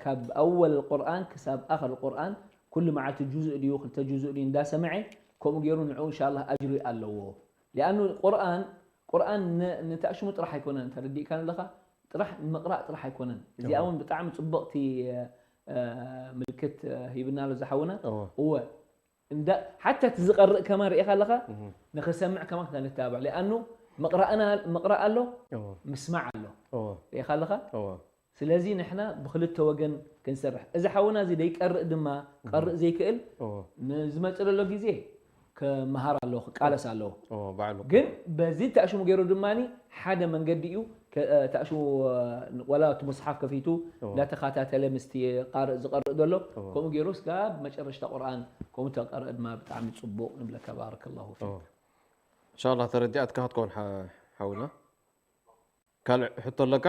ካብ ኣወል ቁርኣን ክሳብ ኣኸር ቁርኣን ኩሉ መዓልቲ ጁዙእ ድዩ ክልተ ጁዙእ ድዩ እንዳሰምዐ ከምኡ ገይሩ ንዑ እንሻላህ ኣጅሪ ኣለዎ። ሊኣኑ ቁርኣን ቁርኣን ንታእሽሙ ጥራሕ ኣይኮነን ተረዲእካን ኣለኻ ጥራሕ ንምቕራእ ጥራሕ ኣይኮነን። እዚኣ እውን ብጣዕሚ ፅብቕቲ ምልክት ሂብና ኣሎ ዝሓውና። እወ እንዳ ሓታ እቲ ዝቐርእ ከማን ርኢኻ ኣለኻ ንኽሰምዕ ከማን ክነተባብዕ ሊኣኑ ምቕራእ ኣሎ ምስማዕ ኣሎ ርኢኻ ኣለኻ። ስለዚ ንሕና ብኽልተ ወገን ክንሰርሕ እዚ ሓውና እዚ ደይቀርእ ድማ ክቐርእ ዘይክእል ንዝመፅእ ዘሎ ግዜ ክመሃር ኣለዎ ክቃለስ ኣለዎ። ግን በዚ ተኣሽሙ ገይሩ ድማ ሓደ መንገዲ እዩ። ተኣሽሙ ዋላ እቲ ሙስሓፍ ከፊቱ እንዳተኸታተለ ምስቲ ቃርእ ዝቐርእ ዘሎ ከምኡ ገይሩ ስጋብ መጨረሽታ ቁርኣን ከምኡ ተቀርእ ድማ ብጣዕሚ ፅቡቅ ንብለካ። ባረከላሁ ፊክ። እንሻላ ተረዲኣትካ ክትከውን ሓውና። ካልእ ሕቶ ኣለካ?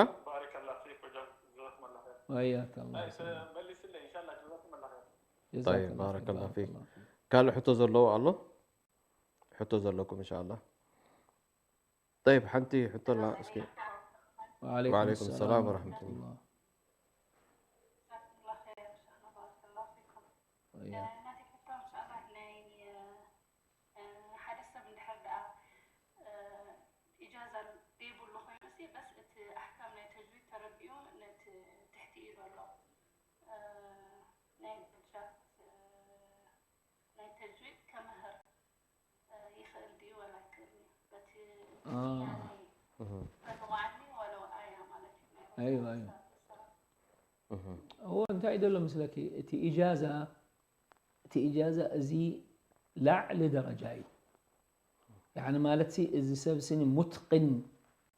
ባረከላሁ ፊክ። ካልእ ሕቶ ዘለዎ ኣሎ? ሕቶ ዘለኩም እንሻላ። طيب ሓንቲ ሕቶ ኣላ እስኪ። وعليكم السلام ورحمة الله. ሓደ ሰብ እንድሕር ደኣ ኢጃዛ ዘይብሉ ኮይኑሲ በስ እቲ ኣሕካም ናይ ተጅዊድ ተረዲኡ ነቲ ትሕቲ ኢሉ ኣሎ ናይ ብልሻት ናይ ተጅዊድ ከምህር ይኽእል ድዩ ወላ ኣይክእልን እዩ በቲ በቲ ሙዓሊም ወለው ኣያ ማለት እዩ ናይ ኣይዋ ኣይዋ እዎ እንታይ እዩ ዘሎ ምስለኪ እቲ ኢጃዛ እቲ ኢጃዛ እዚ ላዕሊ ደረጃ እዩ። ያኒ ማለት እዚ ሰብ ስኒ ሙትቅን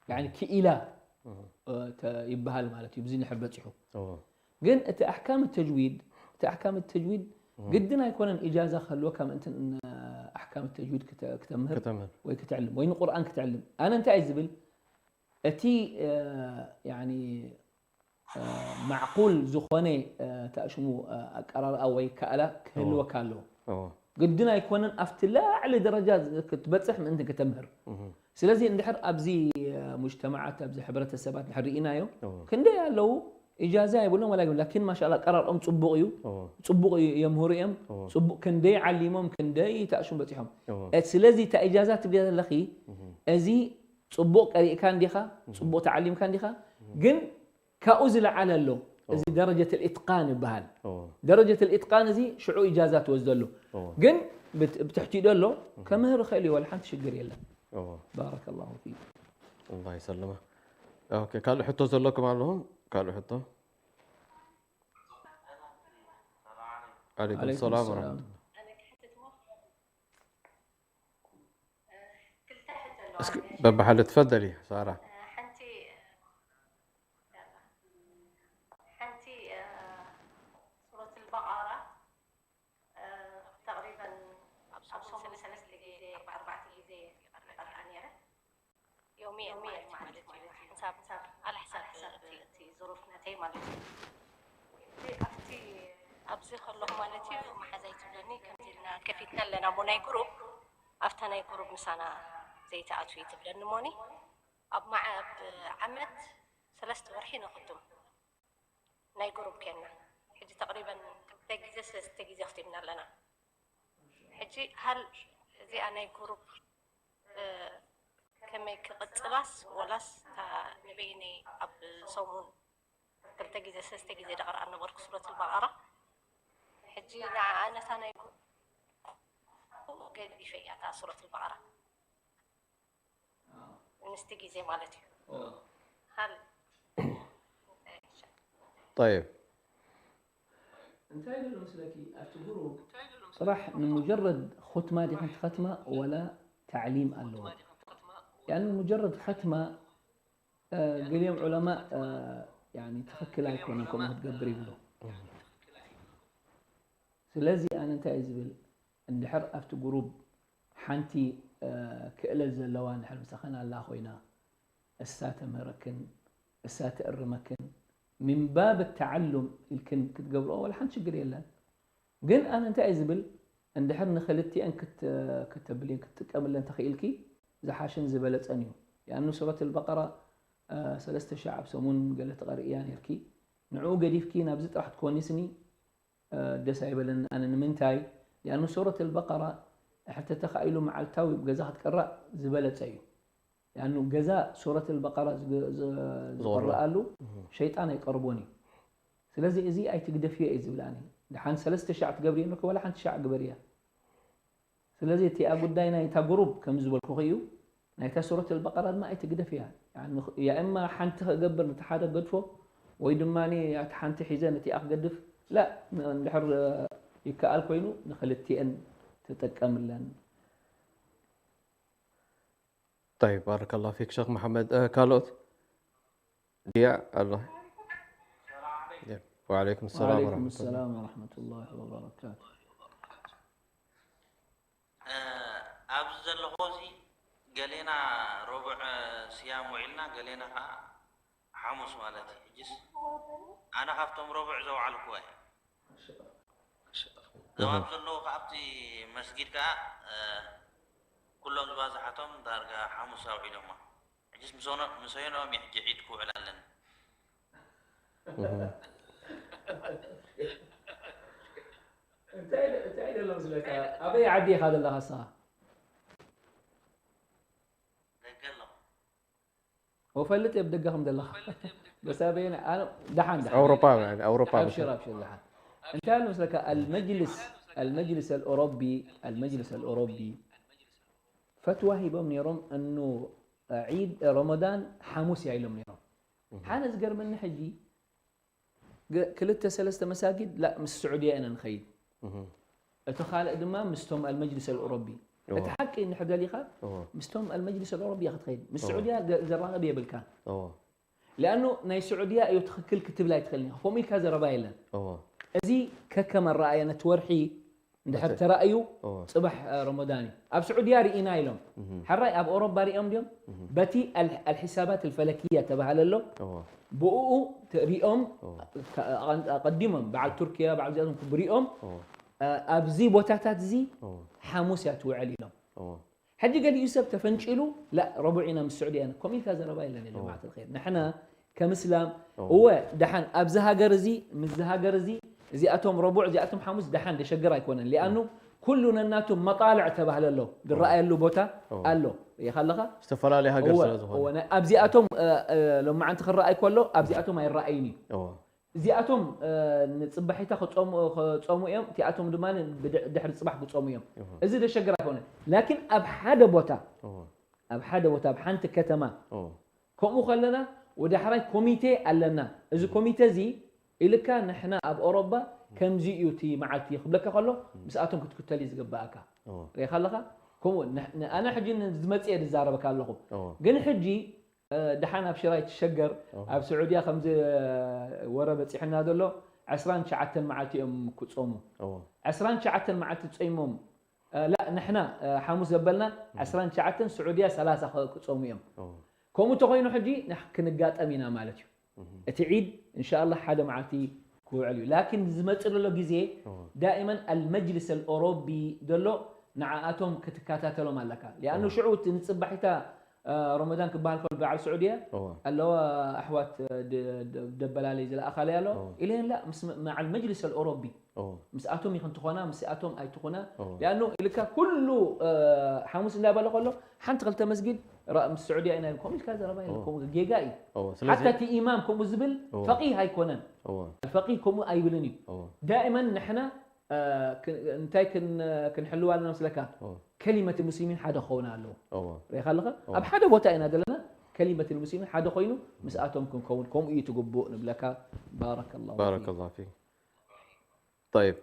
ያኒ ክኢላ ይበሃል ማለት እዩ። ብዚ ንሕር በፂሑ ግን እቲ ኣሕካም ተጅዊድ እቲ ኣሕካም ተጅዊድ ግድን ኣይኮነን ኢጃዛ ክህልወካ ምእንቲ ኣሕካም ተጅዊድ ክተምህር ወይ ክትዕልም ወይ ንቁርኣን ክትዕልም። ኣነ እንታይ ዝብል እቲ ያኒ ማዕቁል ዝኾነ ተኣሽሙ ኣቀራርኣ ወይ ከኣላ ክህልወካ ኣለዎ። ግድን ኣይኮነን ኣብቲ ላዕሊ ደረጃ ክትበፅሕ ምእንቲ ክተምህር። ስለዚ እንድሕር ኣብዚ ሙጅተማዓት ኣብዚ ሕብረተሰባት እንድሕር ርኢናዮ ክንደይ ኣለዉ ኢጃዛ የብሎም ወላ ላኪን ማሻላ ቀራርኦም ፅቡቕ እዩ። ፅቡቕ የምህሩ እዮም። ፅቡቕ ክንደይ ዓሊሞም ክንደይ ተኣሽሙ በፂሖም። ስለዚ እታ ኢጃዛ ትብልያ ዘለኺ እዚ ፅቡቕ ቀሪእካ እንዲኻ ፅቡቕ ተዓሊምካ እንዲኻ ግን ካብኡ ዝለዓለ ኣሎ። እዚ ደረጀት ልኢትቃን ይበሃል። ደረጀት ልኢትቃን እዚ ሽዑ ኢጃዛ ትወስደሉ ግን ብትሕቲኡ ደሎ ከምህር ይኽእል እዩ። ወላ ሓንቲ ሽግር የለን። ባረከ ላሁ ፊኩም። ኣላህ ይሰልማ። ኦኬ ካልእ ሕቶ ዘለኩም ኣለኹም? ካልእ ሕቶ? ዓለይኩም ሰላም ወረሕመቱላህ። እስኪ በባሓደ ትፈደሊ ሳራ። ሓንቲ ሓንቲ ሱረት ኣልበቃራ ተቅሪበን ኣብ ሰሙን ሰለስተ ግዜ ኣርባዕተ ግዜ ይቀርኣ ነይረ። ዮሚ ማለት ማለት እዩ። ሕሳብ ሕሳብ ኣለ ሕሳብ እቲ ዙሩፍ ናተይ ማለት እዩ። ኣብቲ ኣብዚ ከለኹ ማለት እዩ፣ መሓዛይ ትብለኒ ከምዚ ኢልና ከፊትና ኣለና እሞ ናይ ግሩፕ፣ ኣብታ ናይ ግሩፕ ምሳና ዘይትኣትዊ ትብለኒ እሞኒ ኣብ መዓ ኣብ ዓመት ሰለስተ ወርሒ ንኽትም ናይ ግሩፕ ኬና። ሕጂ ተቅሪበን ክልተ ግዜ ሰለስተ ግዜ ክቲምና ኣለና። ሕጂ ሃል እዚኣ ናይ ግሩፕ ከመይ ክቕጽላስ ወላስ እታ ንበይነይ ኣብ ሰሙን ክልተ ግዜ ሰለስተ ግዜ ደቕርኣ ነበርኩ ሱረት ኣልበቃራ። ሕጂ ንዓኣ ነታ ናይ ገዲፈያ እታ ሱረት ኣልበቃራ ምስቲ ግዜ ማለት እዩ። ሃል طيب. ጥራሕ ንሙጀረድ ኹትማ ዲኽን ትኸትማ ወላ ተዕሊም ኣለዎ? ያኒ ሙጀረድ ኸትማ ገሊኦም ዑለማ ትኽክል ኣይኮነን ከምኡ ክትገብር ይብሉ። ስለዚ ኣነ እንታይ እየ ዝብል፣ እንድሕር ኣብቲ ግሩብ ሓንቲ ክእለት ዘለዋ እንድሕር ምሳኸን ኣላ ኮይና እሳ ተምህረክን እሳ ትእርመክን ሚን ባብ ተዓሉም ኢልክን ክትገብርኦ ዋላ ሓንቲ ሽግር የለን። ግን ኣነ እንታይ እየ ዝብል፣ እንድሕር ንክልቲአን ክተብልየን ክትጥቀምለን ተኽኢልኪ ዝሓሸን ዝበለፀን እዩ። ያኑ ሱረት ኣልበቀራ ሰለስተ ሻዕ ኣብ ሰሙን ገለ ትቐርእያ ነርኪ፣ ንዕኡ ገዲፍኪ ናብዚ ጥራሕ ትኮኒስኒ ደስ ኣይበለኒ ኣነ። ንምንታይ? ሊኣኑ ሱረት ኣልበቀራ ድሕር ተተኻኢሉ መዓልታዊ ገዛ ክትቅራእ ዝበለጸ እዩ። ሊኣኑ ገዛ ሱረት ኣልበቀራ ዝቕረኣሉ ሸይጣን ኣይቀርቦን እዩ። ስለዚ እዚ ኣይትግደፍዮ እየ ዝብል ኣነ። ደሓን ሰለስተ ሻዕ ትገብርዮ ኣለኪ ዋላ ሓንቲ ሻዕ ግበርያ። ስለዚ እቲኣ ጉዳይ ናይታ ግሩብ ከም ዝበልኩኺ እዩ። ናይታ ሱረት ኣልበቀራ ድማ ኣይትግደፍያ። ያእማ ሓንቲ ክገብር ነቲ ሓደ ገድፎ ወይ ድማ ያቲ ሓንቲ ሒዘ ነቲኣ ክገድፍ ላ እንድሕር ይከኣል ኮይኑ ንክልቲኤን ትጥቀምለን። طيب بارك الله فيك شيخ محمد ካልኦት ድያ ኣሎ? وعليكم السلام وعليكم ورحمة الله. السلام ورحمة الله وبركاته. ኣብዚ ዘለኹ እዚ ገሌና ረቡዕ ስያም ውዒልና ገሌና ከዓ ሓሙስ ማለት እዩ። ሕጅስ ኣነ ካብቶም ረቡዕ ዘውዓልኩዋ እየ። እዞም ኣብ ዘለዉ ከዓብቲ መስጊድ ከዓ ኩሎም ዝባዝሓቶም ዳርጋ ሓሙስ ኣውዒሎማ። ሕጅስ ምሰኖ- ምሰዮኖም እየ ሕጂ ዒድ ክውዕል ኣለኒ። እንታይ እንታይ ደሎ ዝለካ ኣበይ ዓዲ ኢኻ ዘለኻ ንስኻ? ደገ ኣለኹ። ወፈልጥ የብ ደገ ከም ዘለኻ በሳበየና ኣነ ደሓን ደሓን أوروبا يعني أوروبا ኣብሽር ኣብሽር ደሓን እንታይ ኣሎ መስለካ المجلس المجلس الأوروبي المجلس الأوروبي ፈትዋ ሂቦም ነይሮም እኑ ዒድ ረመዳን ሓሙስ እያ ኢሎም ነይሮም። ሓነ ዝገርመኒ ሕጂ ገ- ክልተ ሰለስተ መሳጊድ ላ ምስ ስዑድያ ኢና ንኸይድ፣ እቲ ካልእ ድማ ምስቶም ኣልመጅልስ ኣልኦሮቢ። እቲ ሓቂ እንድሕር ደሊኻ ምስቶም ኣልመጅልስ ኣልኦሮቢ ኢኻ ትኸይድ፣ ምስ ስዑድያ ገ- ዘራኽብ የብልካን። ሊኣኑ ናይ ስዑድያ እዩ ትኽክል ክትብል ኣይትኽእልን ኢኻ። ከምኡ ኢልካ ዘረባ የለን። እዚ ከከም ኣረኣእያ ነቲ ወርሒ እንድሕር ተራእዩ እወ። ጽባሕ እ፣ ረመዳን እዩ። ኣብ ስዑድያ ርኢና ኢሎም። ሕራይ ኣብ ኦሮባ ሪኦም ድዮም? በቲ ኣል- ኣልሒሳባት ኣልፈለክያ ተባሃለ ኣሎ። እወ። ብኡ ተ- ሪኦም እወ። ከ- ኣቐን- ኣቐዲሞም በዓል ቱርክያ በዓል ዚኣቶም ክብሪኦም እወ። እ፣ ኣብዚ ቦታታት እዚ እወ። ሓሙስ እያ ትውዕል ኢሎም። እወ። ሕጂ ገሊኡ ሰብ ተፈንጪሉ ላ ረቡዕ ኢና ምስ ስዑድያ ኢና። ከምኡ ኢልካ ዘረባ የለን የለ እወ። ማዕት الخير ንሕና ከም እስላም እወ። እወ ደሓን ኣብዚ ሃገር እዚ ምስዚ ሃገር እዚ እዚኣቶም ረቡዕ እዚኣቶም ሓሙስ ደሓን ደሸግር ኣይኮነን ሊኣኑ ኩሉ ነናቱ መጣልዕ ተባህለ ኣሎ ዝረኣየሉ ቦታ እወ። ኣሎ ሪኢኻ ኣለኻ ዝተፈላለየ ሃገር እወ፣ ስለ ዝኾነ እወ፣ ናይ- ኣብዚኣቶም እ፣ እ፣ ሎማዓንቲ ክረኣይ ከሎ ኣብዚኣቶም ኣይረኣይን እዩ እወ እዚኣቶም እ፣ ንፅባሒታ ክፀሙ ክፀሙ እዮም እቲኣቶም ድማ ብድ- ድሕሪ ፅባሕ ክፀሙ እዮም እወ እዚ ደሸግር ኣይኮነን ላኪን ኣብ ሓደ ቦታ እወ ኣብ ሓደ ቦታ ኣብ ሓንቲ ከተማ እወ ከምኡ ከለና ወዳሕራይ ኮሚቴ ኣለና። እዚ ኮሚቴ እዚ ኢልካ ንሕና ኣብ ኦሮባ ከምዚ እዩ እቲ መዓልቲ ክብለካ ከሎ ምስኣቶም ክትክተል እዩ ዝግባኣካ። ሪኢኻ ኣለኻ? ከምኡ ኣነ ሕጂ ዝመፅእ እየ ዝዛረበካ ኣለኹ። ግን ሕጂ ደሓን ኣብ ሽራይ ትሸገር። ኣብ ስዑድያ ከምዚ ወረ በፂሕና ዘሎ ዕስራን ትሽዓተን መዓልቲ እዮም ክፆሙ። ዕስራን ትሽዓተን መዓልቲ ፆይሞም ላ ንሕና ሓሙስ ዘበልና ዕስራን ትሽዓተን ስዑድያ ሰላሳ ክፀሙ እዮም። ከምኡ እንተኮይኑ ሕጂ ክንጋጠም ኢና ማለት እዩ። እቲ ዒድ እንሻላ ሓደ መዓልቲ ክውዕል እዩ። ላኪን ዝመፅእ ዘሎ ግዜ ዳእመን ኣልመጅልስ ኣልኦሮቢ ዘሎ ንዓኣቶም ክትከታተሎም ኣለካ። ሊኣኑ ሽዑ እቲ ንፅባሒታ ረመዳን ክበሃል ከሎ በዓል ስዑድያ ኣለዋ ኣሕዋት ደበላለይ ዝለኣኻለይ ኣሎ ኢለን ላ ምስ መዓል መጅልስ ኣልኦሮቢ ምስኣቶም ኢኽን ትኾና ምስኣቶም ኣይትኾና ሊኣኑ ኢልካ ኩሉ ሓሙስ እንዳበለ ከሎ ሓንቲ ክልተ መስጊድ ምስ ስዑድያ ኢና ከምኡ ኢልካ ዘረባ የለ ከምኡ ጌጋ እዩ። ሓታ እቲ ኢማም ከምኡ ዝብል ፈቂህ ኣይኮነን። ፈቂህ ከምኡ ኣይብልን እዩ። ዳእመን ንሕና እንታይ ክንሕልዋ ኣለና መስለካ? ከሊመት ሙስሊሚን ሓደ ክኸውን ኣለዎ። ሪኢኻ ኣለኻ? ኣብ ሓደ ቦታ ኢና ዘለና። ከሊመት ሙስሊሚን ሓደ ኮይኑ ምስኣቶም ክንከውን ከምኡ እዩ ትግቡእ ንብለካ። ባረከላሁ ፊክ። ባረከላሁ ፊክ። طيب፣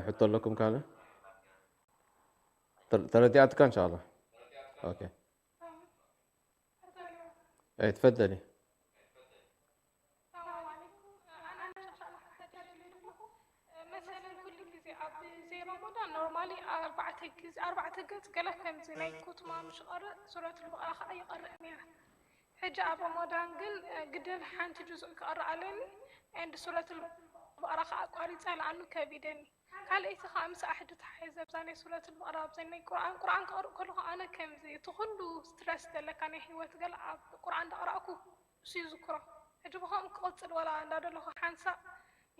ሕቶ ኣለኩም ካልእ? ተረዲኣትካ እንሻላ። ኦኬ። እይ ትፈደሊ። ሰላም ዓለይኩም። ኣነ እንሻላ ሓተት ደልየ ዘለኹ መሰለን ኩሉ ግዜ ኣብ ዘይረመዳን ኖርማሊ ኣርባዕተ ግዜ ኣርባዕተ ገጽ ገለ ከምዚ ናይ ኩትማ ምሽ ቀርእ ሱረት ልበቀራ ከዓ ይቀርእ ነይረ። ሕጂ ኣብ ረመዳን ግን ግድን ሓንቲ ጁዙእ ክቀርእ ኣለኒ and ሱረት ልበቀራ ከዓ ኣቋሪፀ ለኣኑ ከቢደኒ። ካልኣይቲ ከዓ ምስ ኣሕዲ ተሓሒዘ ኣብዛ ናይ ሱረት ልበቀራ ኣብዘን ናይ ቁርኣን ቁርኣን ክቀርእ ከለኹ ኣነ ከምዚ እቲ ኩሉ ስትረስ ዘለካ ናይ ሂወት ገለ ኣብ ቁርኣን እንዳቀራእኩ እሱ ይዝክሮ። ሕጂ ብኸምኡ ክቕጽል ወላ እንዳደለኹ ሓንሳእ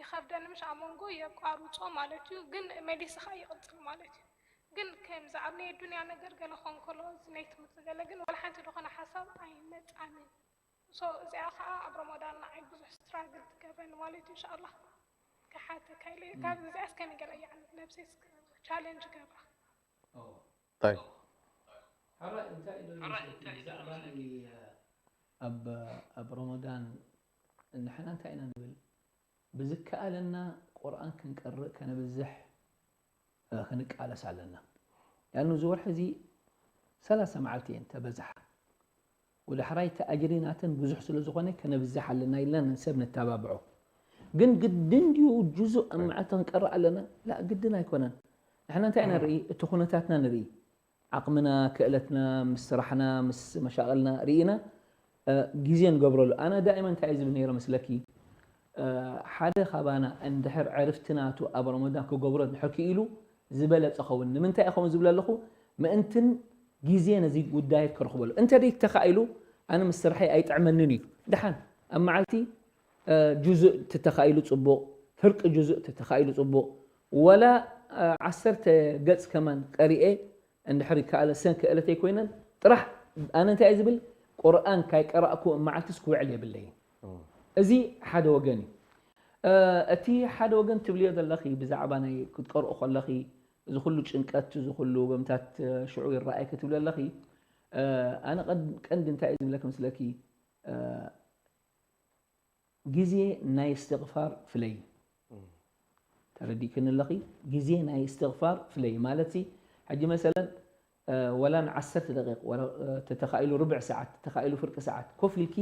ይኸብደኒ ምሽ ኣብ መንጎ የቋርጾ ማለት እዩ ግን መሊሰ ኸኣ ይቕጽል ማለት እዩ። ግን ከምዚ ኣብ ናይ ኣዱንያ ነገር ገለ ክኸውን ከሎ እዚ ናይ ትምህርቲ ገለ ግን ወላ ሓንቲ ዝኾነ ሓሳብ ኣይመጻንን። So እዚኣ ኸኣ ኣብ ረመዳን ንዓይ ብዙሕ ስትራግል ትገብረኒ ማለት እዩ። እንሻኣላህ ክሓተካ ኢለ ካብ እዚኣስ ከመይ ገለ እያ ነብሰይ ቻለንጅ ገብራ። طيب ሕራይ እንታይ ኢሉ ይመስለኪ ብዛዕባ ናይ ኣብ ኣብ ረመዳን ንሕና እንታይ ኢና ንብል ብዝከኣለና ቁርኣን ክንቀርእ ከነብዝሕ ክንቃለስ ኣለና። ያኑ እዚ ወርሒ እዚ ሰላሳ መዓልቲ እየን ተበዝሓ። ወዳሕራይ እቲ ኣጅሪ ናተን ብዙሕ ስለ ዝኾነ ከነብዝሕ ኣለና ኢልና ንሰብ ነተባብዖ። ግን ግድን ድዩ ጁዙእ ኣብ መዓልቲ ክንቀርእ ኣለና? ላ ግድን ኣይኮነን። ንሕና እንታይ ኢና ንርኢ? እቲ ኩነታትና ንርኢ። ዓቕምና፣ ክእለትና፣ ምስ ስራሕና፣ ምስ መሻቕልና ርኢና ግዜ ንገብረሉ። ኣነ ዳኢመን እንታይ እየ ዝብል ነይረ መስለኪ? ሓደ ካባና እንድሕር ዕርፍቲ ናቱ ኣብ ረመዳን ክገብሮ እንድሕር ክኢሉ ዝበለጸ ኸውን። ንምንታይ እየ ከምኡ ዝብል ኣለኹ? ምእንትን ግዜ ነዚ ጉዳይ ክረኽበሉ። እንተ ደይ ተኻኢሉ ኣነ ምስ ስርሐይ ኣይጥዕመንን እዩ። ደሓን ኣብ መዓልቲ ጁዙእ ተተኻኢሉ ጽቡቕ፣ ፍርቂ ጁዙእ ተተኻኢሉ ጽቡቕ፣ ወላ ዓሰርተ ገጽ ከማን ቀሪኤ እንድሕር ከኣለ ሰን ክእለተይ ኮይነን ጥራሕ ኣነ እንታይ እየ ዝብል ቁርኣን ካይቀራእኩ መዓልትስ ክውዕል የብለይን። እዚ ሓደ ወገን እዩ። እቲ ሓደ ወገን ትብልዮ ዘለኺ ብዛዕባ ናይ ክትቀርኦ ከለኺ እዚ ኩሉ ጭንቀት እዚ ኩሉ በምታት ሽዑ ይረኣየኪ ትብሊ ኣለኺ። ኣነ ቀንዲ እንታይ እዩ ዝብለኪ ምስለኪ ግዜ ናይ እስትቕፋር ፍለይ። ተረዲእክኒ ኣለኺ? ግዜ ናይ እስትቕፋር ፍለይ ማለት ሕጂ መሰለን ወላ ንዓሰርተ ደቂቕ ተተኻኢሉ ርብዕ ሰዓት ተተኻኢሉ ፍርቂ ሰዓት ኮፍ ኢልኪ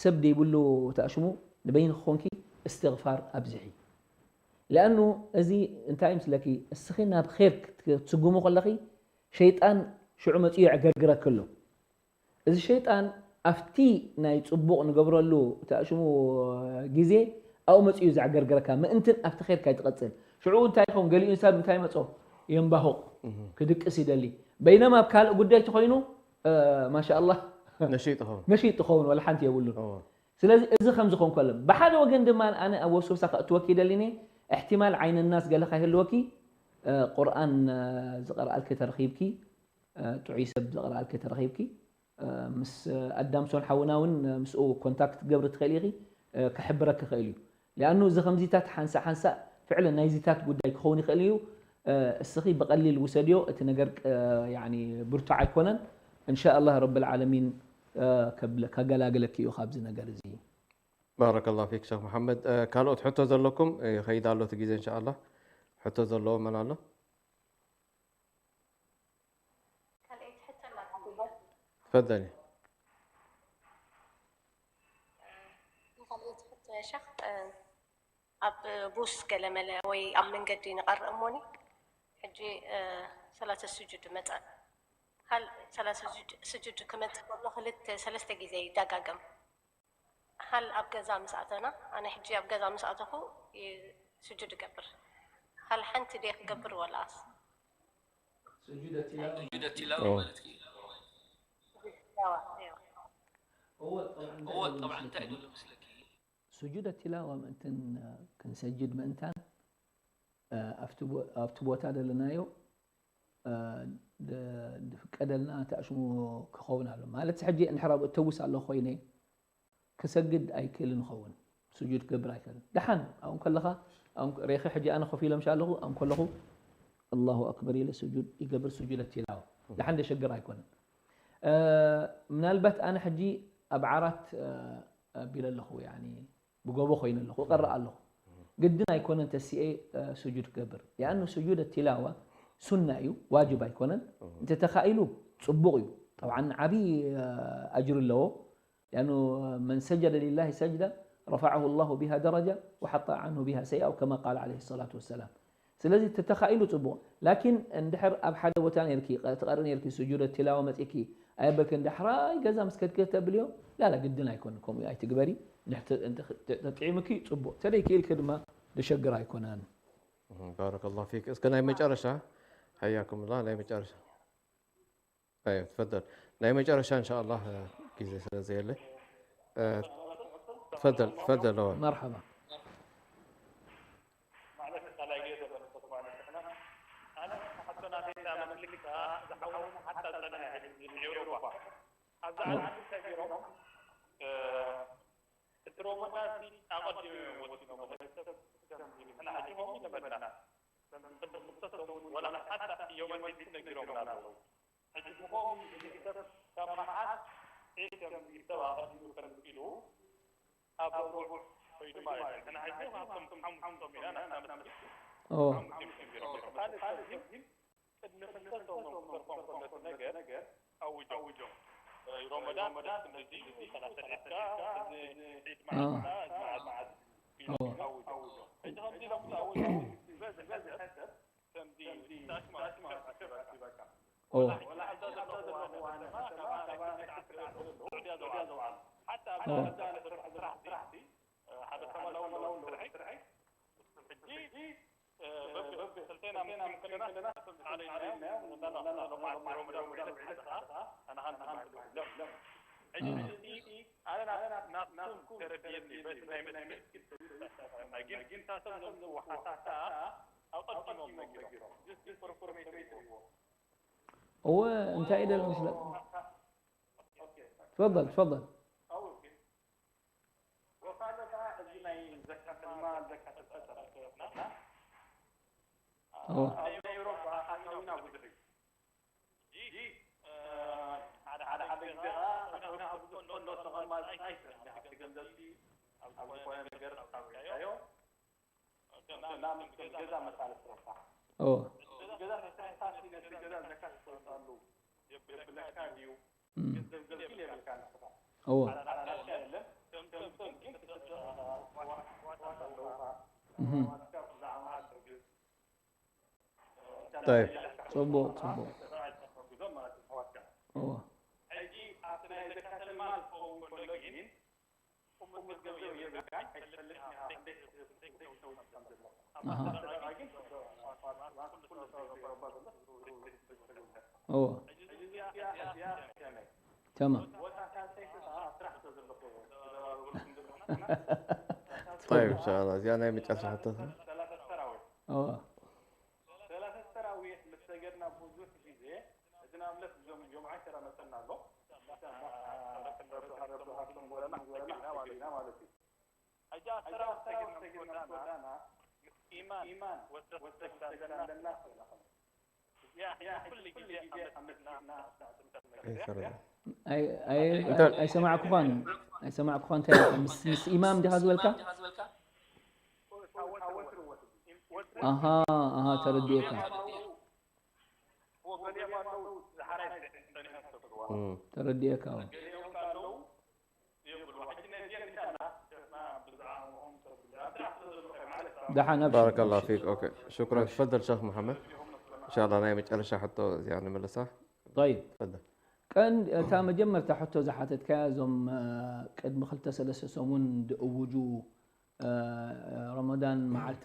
ሰብ ደይብሉ ተኣሽሙ ንበይንኺ ኮንኪ እስትቕፋር ኣብዝሒ። ሊኣኑ እዚ እንታይ ምስለኪ እስኺ ናብ ኼር ክትስጉሙ ከለኺ ሸይጣን ሽዑ መፂኡ የዕገርግረኪ ኣሎ። እዚ ሸይጣን ኣብቲ ናይ ጽቡቕ ንገብረሉ እቲ ኣሽሙ ግዜ ኣብኡ መጺኡ ዘዕገርግረካ ምእንትን ኣብቲ ኸይርካ ይትቐጽል። ሽዑ እንታይ ይኸውን? ገሊኡ ሰብ እንታይ መጾ? የንባሁቕ፣ ክድቅስ ይደሊ። በይነማ ኣብ ካልእ ጉዳይ ተኾይኑ ማሻ ኣላህ ነሺጥ ይኸውን። ነሺጥ ይኸውን፣ ወላ ሓንቲ የብሉን። ስለዚ እዚ ከም ዝኾን ከሎ ብሓደ ወገን ድማ ኣነ ኣብ ወስወሳ ከእትወኪ ደሊኒ እሕቲማል ዓይነ ናስ ገለ ከይህልወኪ ቁርኣን ዝቐርኣልኪ ተረኺብኪ ጥዑይ ሰብ ዘቕርኣልኪ ተረኺብኪ ምስ ኣዳምሶን ሓውና እውን ምስኡ ኮንታክት ክትገብሪ ትኽእል ኢኺ ክሕብረኪ ይኽእል እዩ። ሊኣኑ እዚ ከምዚታት ሓንሳእ ሓንሳእ ፍዕለ ናይዚታት ጉዳይ ክኸውን ይኽእል እዩ። እስኺ ብቐሊል ውሰድዮ እቲ ነገር ብርቱዕ ኣይኮነን። እንሻ ኣላህ ረብል ዓለሚን ከገላግለኪ እዩ ካብዚ ነገር እዚ። ባረከላሁ ፊክ ሸኽ መሓመድ። እ፣ ካልኦት ሕቶ ዘለኩም? እ፣ ይኸይድ ኣሎ እቲ ግዜ እንሻኣላህ። ሕቶ ዘለዎ መን ኣሎ? ካልኣይቲ ሕቶ ኣላትኒ። ትፈደሊ። ካልኣይቲ ሕቶ ያ ሸኽ፣ እ፣ ኣብ ቡስ ገለመለ ወይ ኣብ መንገዲ ንቐርእ እሞኒ፣ ሕጂ፣ እ፣ ሰላተ ስጁድ መጸ። ሃል ሰላተ ስጁድ፣ ስጁድ ክመጽእ ከሎ ክልተ ሰለስተ ግዜ ይደጋገም። ሃል ኣብ ገዛ ምስ ኣተና፣ ኣነ ሕጂ ኣብ ገዛ ምስ ኣተኹ ይ-፣ ስጁድ እገብር። ሃል ሓንቲ ድየ ክገብር ወላስ? سجود التلاوة سجود التلاوة أوه. ማለት እዩ። ትላዋ፣ እዮ። هو طبعا እወ፣ ጠብዓ እንታይ ደሎ መስለኪ? سجود التلاوة ምእንትን ክንሰጅድ ምእንታን ኣብቲ ቦ- ኣብቲ ቦታ ደለናዮ ደ- ድፍቀደልና ተኣሽሞ ክኸውን ኣሎ ማለት ሕጂ እንድሕር ኣብኡ እተውስ ኣሎ ኮይነ ክሰግድ ኣይክእልን ይኸውን ስጁድ ክገብር ኣይክእልን ደሓን ኣብኡ ከለኻ ኣብኡ ሬኺ ሕጂ ኣነ ኮፍ ኢለ ምሻ ኣለኹ ኣብኡ ከለኹ ኣላሁ ኣክበር ኢለ ስጁድ ይገብር ስጁድ ኣትላዋ ደሓን ደሸግር ኣይኮነን ምናልባት ኣነ ሕጂ ኣብ ዓራት ኣቢለ ኣለኹ ብጎቦ ኮይነ ኣለኹ እቐርእ ኣለኹ ግድን ኣይኮነን ተሲኤ ስጁድ ክገብር ሊኣኑ ስጁድ ቲላዋ ሱና እዩ ዋጅብ ኣይኮነን እንተተኻኢሉ ፅቡቕ እዩ ጠብዓን ዓብዪ ኣጅሪ ኣለዎ ሊኣኑ መን ሰጀደ ሊላሂ ሰጅዳ ረፈዐሁ ላሁ ቢሃ ደረጃ ወሐጣ ዓንሁ ቢሃ ሰይኣ ከማ ቃል ዓለይሂ ሰላቱ ወሰላም ስለዚ ተተኻኢሉ ፅቡቕ ላኪን እንድሕር ኣብ ሓደ ቦታ ነርኪ ትቐሪ ነርኪ ስጁድ ቲላዋ መፂኪ ኣየበልክን ዳሕራይ ገዛ ምስ ከድኪ ተብልዮ ላላ ግድን ኣይኮን ከምኡ ኣይትግበሪ ተጥዒምኪ ፅቡቕ ተደይክኢልኪ ድማ ደሸግር ኣይኮነን ባረከላሁ ፊክ እስከ ናይ መጨረሻ حياكم الله ናይ መጨረሻ أيوة تفضل ናይ መጨረሻ إن شاء الله ግዜ ስለ ዘየለ تفضل تفضل مرحبا ማለት ካልኣይ ግዜ ተበለጸት ማለት ንሕና ኣነ ሕቶ ናተይ እታ መምልክታ ዝሓወሙ ሓታ ዝጸንሐ ህዝቢ ኤውሮጳ ኣብዚ ዓለም እንታይ ገይሮም እቲ ሮመዳን ሲ ኣቐዲሙ ወሲኖም ንሕና ሕጂ ከምኡ ይነበልና ቅድም ክሰቶም ወላ ሓታ የመን ቤት ነጊሮም ኣለዉ ሕጂ ብኸምኡ ዝግሰብ ካብ መዓት ዒስር ሚእቲ ሰብ ኣቐዲሙ ከልፍ ኢሉ ኣብ ርቡዕ ከይዱ ማለት እዩ። ንሕና ሕጂ ካብቶም ሓሙሽቶም ኢና ናትና መስጊድ ሓሙሽቶም እዮም ነጊሮም ነይሮም። ካልእ ሰብ ግን ቅድሚ ክልተ ሰሙን ክተርፎም ከሎ እቲ ነገር ኣውጆም። ሮመዳን ክንድዚ ሰላሳ ደቂቃ፣ እዚ ዒድ መዓልታ፣ እዚ መዓልቲ ኢሎም ኣውጆም። ሕጂ ከምዚ ኢሎም ዝኣውጁ ዝበዝሐ ሰብ ከምዚ ታሽማ ይበቃ። ኦ ወላ ኣብዛ ዘለኹዋ ከተማ ካብ ኣርባዕተ ክልተ ዓስር ዘለዉ ስዑድያ ዘውዓሉ ሓታ ኣብዛ ኣብዛ ስራሕ ስራሕቲ ሓደ ከማላውን ስርሐይ ሕጂ በብክልቴና ምስ ከለና እቶም ዝዓለይናዮም ወላ ሎማዓት ሮመዳን ውዒለት ሓደኻ ኣነ ሃንቲ ማዕዱ ለም ሕጂ ሕጂ ኣነ ናትኩም ተረድየኒ በቲ ናይ መስጊድ ግን ታቶም ዘምፅዎ ሓሳብ ከዓ ኣቐዲሞም ነጊሮም just information ይህብዎ እወ እንታይ ኢለ ዝመስለኩም تفضل تفضل ወካለታ እዚ ናይ ዘካተልማ ዘካተል ፈጠረ ክእብና እወ ኣብ ናይ ኤውሮጳ ኣታዊና ብዙሕ እዩ ሕጂ ሓደ ሓደ ግዜ ከዓ ኣታዊና ኣብ ብዙሕ ከሎ ተቐማጢ ኣይትረክብን ኣብቲ ገንዘብቲ ኣብ ዝኾነ ነገር ኣውዒልካዮ ናብ ከም ገዛ መሳለጥ ረብሓ እወ ገዛ ተሰርሕካ ነቲ ገዛ ዘካ ትፈልጠሉ የብለካ ድዩ እም፣ ገንዘብ ግን የብልካ ንስኻ እወ ሓላልካ የለን ከምቶም ግን ክትሰጥ ኣሕዋት ኣለውኻ እህ፣ ኣሕዋትካ ብዛዕባ ኣድርግ طيب ፅቡቅ ፅቡቅ ተሓጉዞም ማለት እዩ ኣሕዋትካ እወ ሕጂ ኣብቲ ናይ ዘካተል ማል ክኸውን ከሎ ግን እሙት ገንዘብ የብልካን ኣይትፈልጥን ኢኻ ክንደይ ክትህብ ክንደይ ክትሸውድ ከም ዘለካ ኣብ ኣሃ። ኣስተዳድራ ግን ኩሉ ሰብ ይረባ ዘሎ እወ ሕጂ እዚኣ እዚኣ ከመይ ተማም ቦታ ሳልሰይቲ ከዓ ስራሕ ስለ ዘለኹ እየ ዝደባበርኩም ዘለኹ طيب إن شاء الله እዚኣ ናይ መጨረሻ ሕቶታት ሰላተ ተራዊሕ እወ ሰላተ ተራዊሕ ምስ ሰገድና ብዙሕ ግዜ እቲ ንኣብነት ጆም ጆምዓ ከረመፀና ኣሎ ኢንሻላህ ረቢ ሃብቶም ጎለና ሰጊድና ማለት እዩ ሕጂ ኣብ ተራዊሕ ሰጊድና ምስ ወዳእና ኢማን ወሰኽ ሰግዳ ኣለና ኣይሰማዕኩኻን ኣይሰማዕኩኻን እንታይ ምስ ምስ ኢማም ዲኻ ዝበልካ? ኣሃ ኣሃ ተረዲኤካ ተረዲኤካ። ደሓን ኣብሽር። ባረከላሁ ፊክ። ኦኬ ሽኩረን። ትፈደል ሸኽ መሓመድ። እንሻላ ናይ መጨረሻ ሕቶ እዚኣ ንምልሳ። طيب ትፈደል። ቀንዲ እታ መጀመርታ ሕቶ ዝሓተትካያ እዞም ቅድሚ ክልተ ሰለስተ ሰሙን ዝእውጁ ረመዳን መዓልቲ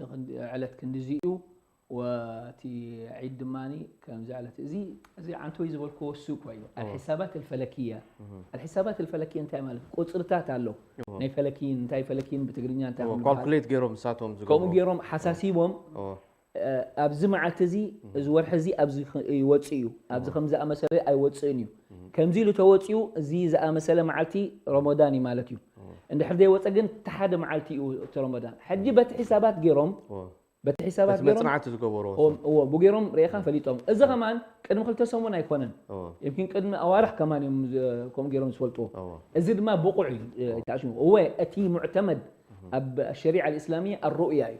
ዕለት ክንድዚ እዩ ወቲ ዒድ ድማ ከምዚ ዕለት እዚ እዚ ዓንተወይ ዝበልክዎ እሱ እኮ እዩ الحسابات الفلكية الحسابات الفلكية እንታይ ማለት ቁፅርታት ኣሎ ናይ ፈለኪን እንታይ ፈለኪን ብትግርኛ እንታይ ካልኩሌት ገይሮም ንሳቶም ከምኡ ገይሮም ሓሳሲቦም ኣብዚ መዓልቲ እዚ እዚ ወርሒ እዚ ኣብዚ ይወፅእ እዩ ኣብዚ ከም ዝኣመሰለ ኣይወፅእን እዩ ከምዚ ኢሉ ተወፂኡ እዚ ዝኣመሰለ መዓልቲ ረመዳን እዩ ማለት እዩ እንድሕር ዘይወፀ ግን እቲ ሓደ መዓልቲ እዩ እቲ ረመዳን ሕጂ በቲ ሒሳባት ገይሮም በቲ ሒሳባት ገይሮም መፅናዕቲ ዝገበርዎ እዎ ብገይሮም ርኢኻ ፈሊጦም እዚ ከማን ቅድሚ ክልተ ሰሙን ኣይኮነን ይምኪን ቅድሚ ኣዋርሕ ከማን እዮም ከምኡ ገይሮም ዝፈልጥዎ እዚ ድማ ብቑዕ እዩ ተኣሽሙ እወ እቲ ሙዕተመድ ኣብ ሸሪዓ ልእስላሚያ ኣሩእያ እዩ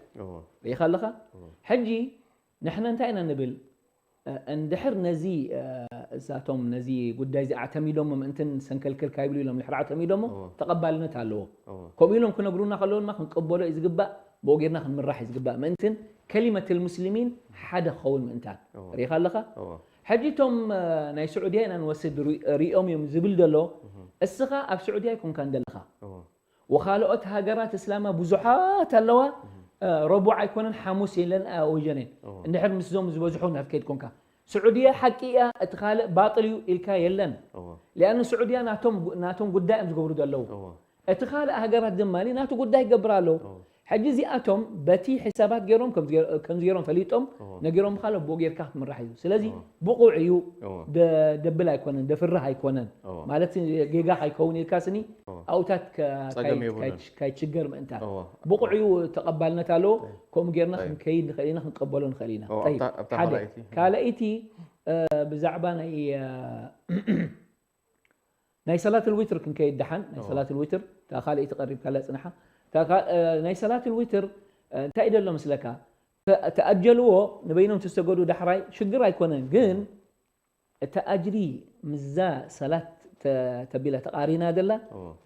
ርኢኻ ኣለኻ ሕጂ ንሕና እንታይ ኢና ንብል እንድሕር ነዚ እሳቶም ነዚ ጉዳይ እዚ ኣዕተሚዶሞ ምእንትን ሰንከልከል ካይብሉ ኢሎም ድሕር ኣዕተሚዶሞ ተቐባልነት ኣለዎ ከምኡ ኢሎም ክነግሩና ከለዉ ድማ ክንቀበሎ እዩ ዝግባእ ብኡ ጌርና ክንምራሕ እዩ ዝግባእ ምእንትን ከሊመት ልሙስሊሚን ሓደ ክኸውን ምእንታን ርኢኻ ኣለኻ ሕጂ እቶም ናይ ስዑድያ ኢና ንወስድ ሪኦም እዮም ዝብል ዘሎ እስኻ ኣብ ስዑድያ ኣይኮንካን ዘለኻ ወካልኦት ሃገራት እስላማ ብዙሓት ኣለዋ ረቡዕ ኣይኮነን ሓሙስ የለን ኣወጀነን እንድሕር ምስዞም ዝበዝሑ ንክትከይድ ኮንካ ስዑድያ ሓቂ እያ እቲ ካልእ ባጥል እዩ ኢልካ የለን ሊኣኑ ስዑድያ ናቶም ጉዳይ እዮም ዝገብሩ ዘለዉ እቲ ካልእ ሃገራት ድማ ናቱ ጉዳይ ይገብር ኣሎ ሕጂ እዚኣቶም በቲ ሕሳባት ገይሮም ከምዚ ገይሮም ፈሊጦም ነጊሮም ካለ ብኡ ጌርካ ክትምራሕ እዩ ስለዚ ብቑዕ እዩ ደብል ኣይኮነን ደፍርህ ኣይኮነን ማለት ጌጋ ከይከውን ኢልካ ስኒ ኣብታት ካይችገር ምእንታ ብቑዕ እዩ ተቐባልነት ኣለዎ ከምኡ ጌርና ክንከይድ ንኽእል ኢና ክንቀበሎ ንኽእል ኢና ካልኣይቲ ብዛዕባ ናይ ናይ ሰላት ልዊትር ክንከይድ ደሓን ናይ ሰላት ልዊትር እታ ካልኣይቲ ቀሪብካላ ፅንሓ ናይ ሰላት ልዊትር እንታይ ደሎ ምስለካ ተኣጀልዎ ንበይኖም ተሰገዱ ዳሕራይ ሽግር ኣይኮነን ግን እታ ኣጅሪ ምዛ ሰላት ተቢላ ተቃሪና ደላ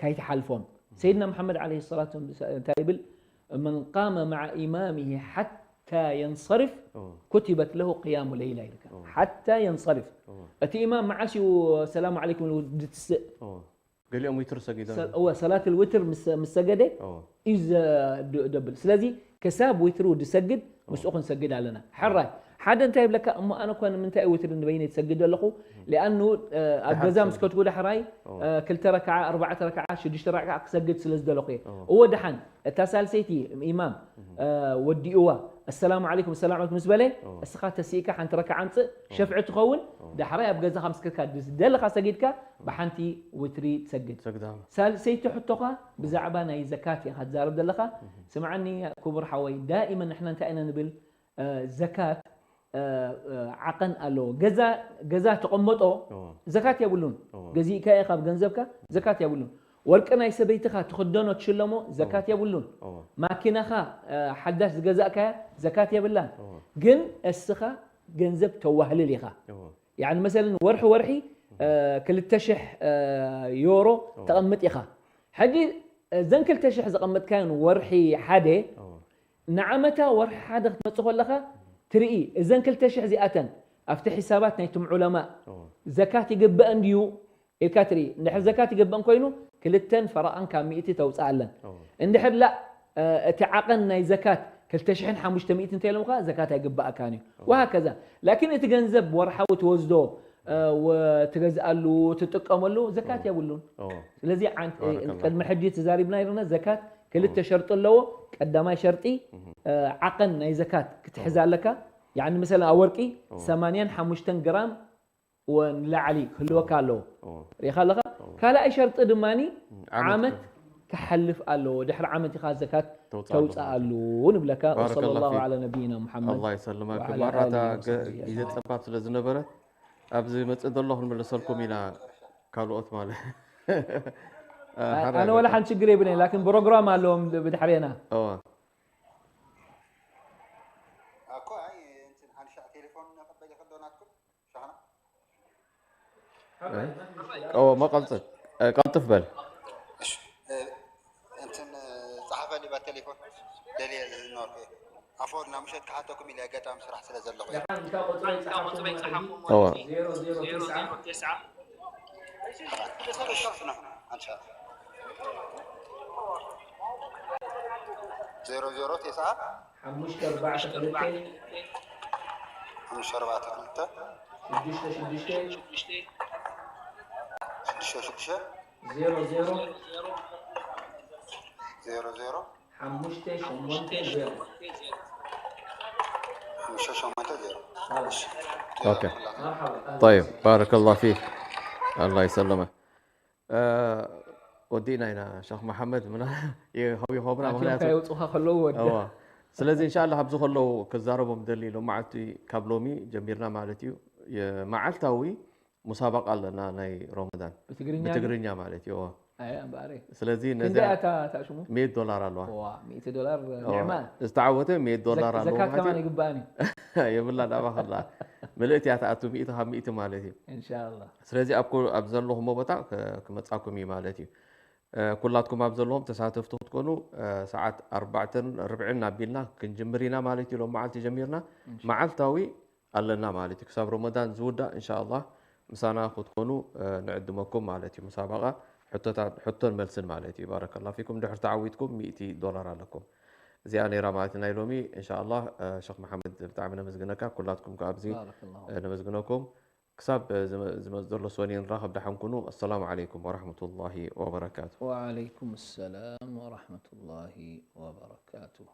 ካይትሓልፎም ሰይድና መሓመድ ለ ሰላት እንታይ ይብል من قام مع إمامه حتى ينصرف كتبت له قيام ليلة ይልካ حتى ينصرف እቲ ኢማም መዓስ እዩ ሰላሙ ዓለይኩም ኢሉ ድትስእ ገሊኦም ዊትር ሰጊዶም እወ ሰላት ልውትር ምስ ሰገደ እዩ ደብል ስለዚ ክሳብ ዊትሩ ድሰግድ ምስኡ ክንሰግድ ኣለና ሕራይ ሓደ እንታይ ይብለካ እሞ ኣነ እኳ ንምንታይ ዊትር ንበይነ ትሰግድ ኣለኹ ሊኣኑ ኣብ ገዛ ምስ ከትጉ ዳሕራይ ክልተ ረክዓ ኣርባዕተ ረክዓ ሽዱሽተ ረክዓ ክሰግድ ስለ ዝደለኹ እየ እወ ደሓን እታ ሳልሰይቲ ኢማም ወዲእዋ ኣሰላሙ ዓለይኩም ኣሰላም ዓለይኩም ምስ በለ እስኻ ተሲእካ ሓንቲ ረክዓ ኣምፅእ ሸፍዒ ትኸውን ዳሕራይ ኣብ ገዛኻ ምስ ከድካ ዝደለኻ ሰጊድካ ብሓንቲ ውትሪ ትሰግድ ሳልሰይቲ ሕቶኻ ብዛዕባ ናይ ዘካት ኢኻ ትዛረብ ዘለኻ ስምዓኒ ክቡር ሓወይ ዳኢመን ንሕና እንታይ ኢና ንብል ዘካት ዓቐን ኣለዎ ገዛ ተቐመጦ ዘካት የብሉን ገዚእካ ኢኻ ካብ ገንዘብካ ዘካት የብሉን ወርቂ ናይ ሰበይትኻ ትኽደኖ ትሽለሞ ዘካት የብሉን ማኪናኻ ሓዳሽ ዝገዛእካያ ዘካት የብላን ግን እስኻ ገንዘብ ተዋህልል ኢኻ ያኒ መሰለን ወርሒ ወርሒ ክልተ ሽሕ ዮሮ ተቐምጥ ኢኻ ሕጂ እዘን ክልተ ሽሕ ዘቐመጥካዮን ወርሒ ሓደ ንዓመታ ወርሒ ሓደ ክትመፅእ ከለኻ ትርኢ እዘን ክልተ ሽሕ እዚኣተን ኣብቲ ሒሳባት ናይቶም ዑለማእ ዘካት ይግበአን ድዩ ኢልካ ትርኢ እንድሕር ዘካት ይግበአን ኮይኑ ክልተን ፈረቓን ካብ ሚእቲ ተውፅኣለን እንድሕር ላ እቲ ዓቐን ናይ ዘካት ክልተ ሽሕን ሓሙሽተ ሚእቲ እንተኢሎምካ ዘካት ኣይግበኣካን እዩ ወሃከዛ ላኪን እቲ ገንዘብ ወርሓዊ ትወስዶ ትገዝኣሉ ትጥቀመሉ ዘካት የብሉን ስለዚ ቅድሚ ሕጂ ተዛሪብና ይርና ዘካት ክልተ ሸርጢ ኣለዎ ቀዳማይ ሸርጢ ዓቐን ናይ ዘካት ክትሕዝ ኣለካ ያኒ መሰለ ኣብ ወርቂ ሰማንያን ሓሙሽተን ግራም ንላዕሊ ክህልወካ ኣለዎ ሪኢኻ ኣለኻ ካልኣይ ሸርጢ ድማ ዓመት ክሓልፍ ኣለዎ። ድሕሪ ዓመት ኢኻ ዘካት ተውፅኣሉ ተውፅኣሉ ንብለካ። ባረከላሁ ወሰለላሁ ፊክ። ዓላ ነቢይና ሙሓመድ ኣላህ ይሰልመክ። ወዓላ ማራታ ኣሊሂ ወሰሕቢሂ ግዜ ኣጅማዒን። ፀባብ ስለ ዝነበረት ኣብ ዝመፅእ ዘሎ ክንምልሰልኩም ኢና። ካልኦት ማለት ኣነ ወላ ሓንቲ ችግር የብለኝ፣ ላኪን ፕሮግራም ኣለዎም ብድሕሬና። እዋ እኮ ኣይ እንትን ሓንሻዕ ቴሌፎን ነቐበል ይኽእል ዶ ናትኩም ሻኽና እዎ መቐልጥፍ ቀልጥፍ በል። እንትን ጸሓፈ ሊባ ቴሌፎን ደልየ ዝነበርኩ እየ። ኣፈወርና ምሸት ክሓተኩም ኢለ ኣጋጣሚ ስራሕ ስለ ዘለኹ እየ። እዎ ዜሮ ዜሮ ተስዓ ሓሙሽተ ኣርባዕተ ክልተ ሓሙሽተ ኣርባዕተ ክልተ ሽዱሽተ ሽዱሽተ ሽዱሽተ ሽዱሽተ ዜሮ ዜሮ ዜሮ ዜሮ ሓሙሽተ ሸሞንተ ዜሮ ሓሙሽተ ሸሞንተ ዜሮ። ኦኬ። ጠይብ ባረከላሁ ፊክ። ኣላህ ይሰለመ። ወዲእና ኢና ሸኽ መሓመድ ምና ይኸብና ኣትዮም ምክንያቱ ከየውፁኻ ከለዉ ወዲ እዋ። ስለዚ እንሻላ ኣብዚ ከለዉ ክዛረቦም ደሊ ሎም መዓልቲ ካብ ሎሚ ጀሚርና ማለት እዩ። መዓልታዊ ሙሳባቃ ኣለና ናይ ሮመዳን ብትግርኛ ብትግርኛ ማለት እዩ። እዋ። ኣየ እምበኣረይ ስለዚ ነዛ ክንደይ ኣታ ታሽሙ ሚእቲ ዶላር ኣለዋ። ዋ ሚእቲ ዶላር ንዕማ ዝተዓወተ ሚእቲ ዶላር ኣለዎ ዘካት ማለት ከማን እዩ። ይግባእኒ የብላ ዳባ ከላ ምልእቲ እያ ትኣቱ ሚእቲ ካብ ሚእቲ ማለት እዩ። እንሻላ ስለዚ ኣብ ኩ- ኣብ ዘለኹሞ ቦታ ክ- ክመጻኩም እዩ ማለት እዩ። እ፣ ኩላትኩም ኣብ ዘለኹም ተሳተፍቲ ክትኮኑ እ፣ ሰዓት ኣርባዕተን ርብዕን ኣቢልና ክንጅምር ኢና ማለት እዩ። ሎም መዓልቲ ጀሚርና መዓልታዊ ኣለና ማለት እዩ። ክሳብ ረመዳን ዝውዳእ እንሻ ኣላህ ምሳና ክትኮኑ እ፣ ንዕድመኩም ማለት እዩ። ሙሳባቃ ሕቶታት ሕቶን መልስን ማለት እዩ። ባረከላ ፊኩም። ድሕር ተዓዊትኩም ሚእቲ ዶላር ኣለኩም። እዚኣ ነይራ ማለት ናይ ሎሚ እንሻ ኣላህ። እ፣ ሸኽ መሓመድ ብጣዕሚ ነመስግነካ። ኩላትኩም ከ ኣብዚ ባረከላሁ እ፣ ነመስግነኩም። ክሳብ ዝመ- ዝመፅእ ዘሎ ሶኒ ንራኸብ። ደሓን ኩኑ። ኣሰላሙ ዓለይኩም ወረሕመቱላሂ ወበረካቱ። وعليكم السلام ورحمة الله وبركاته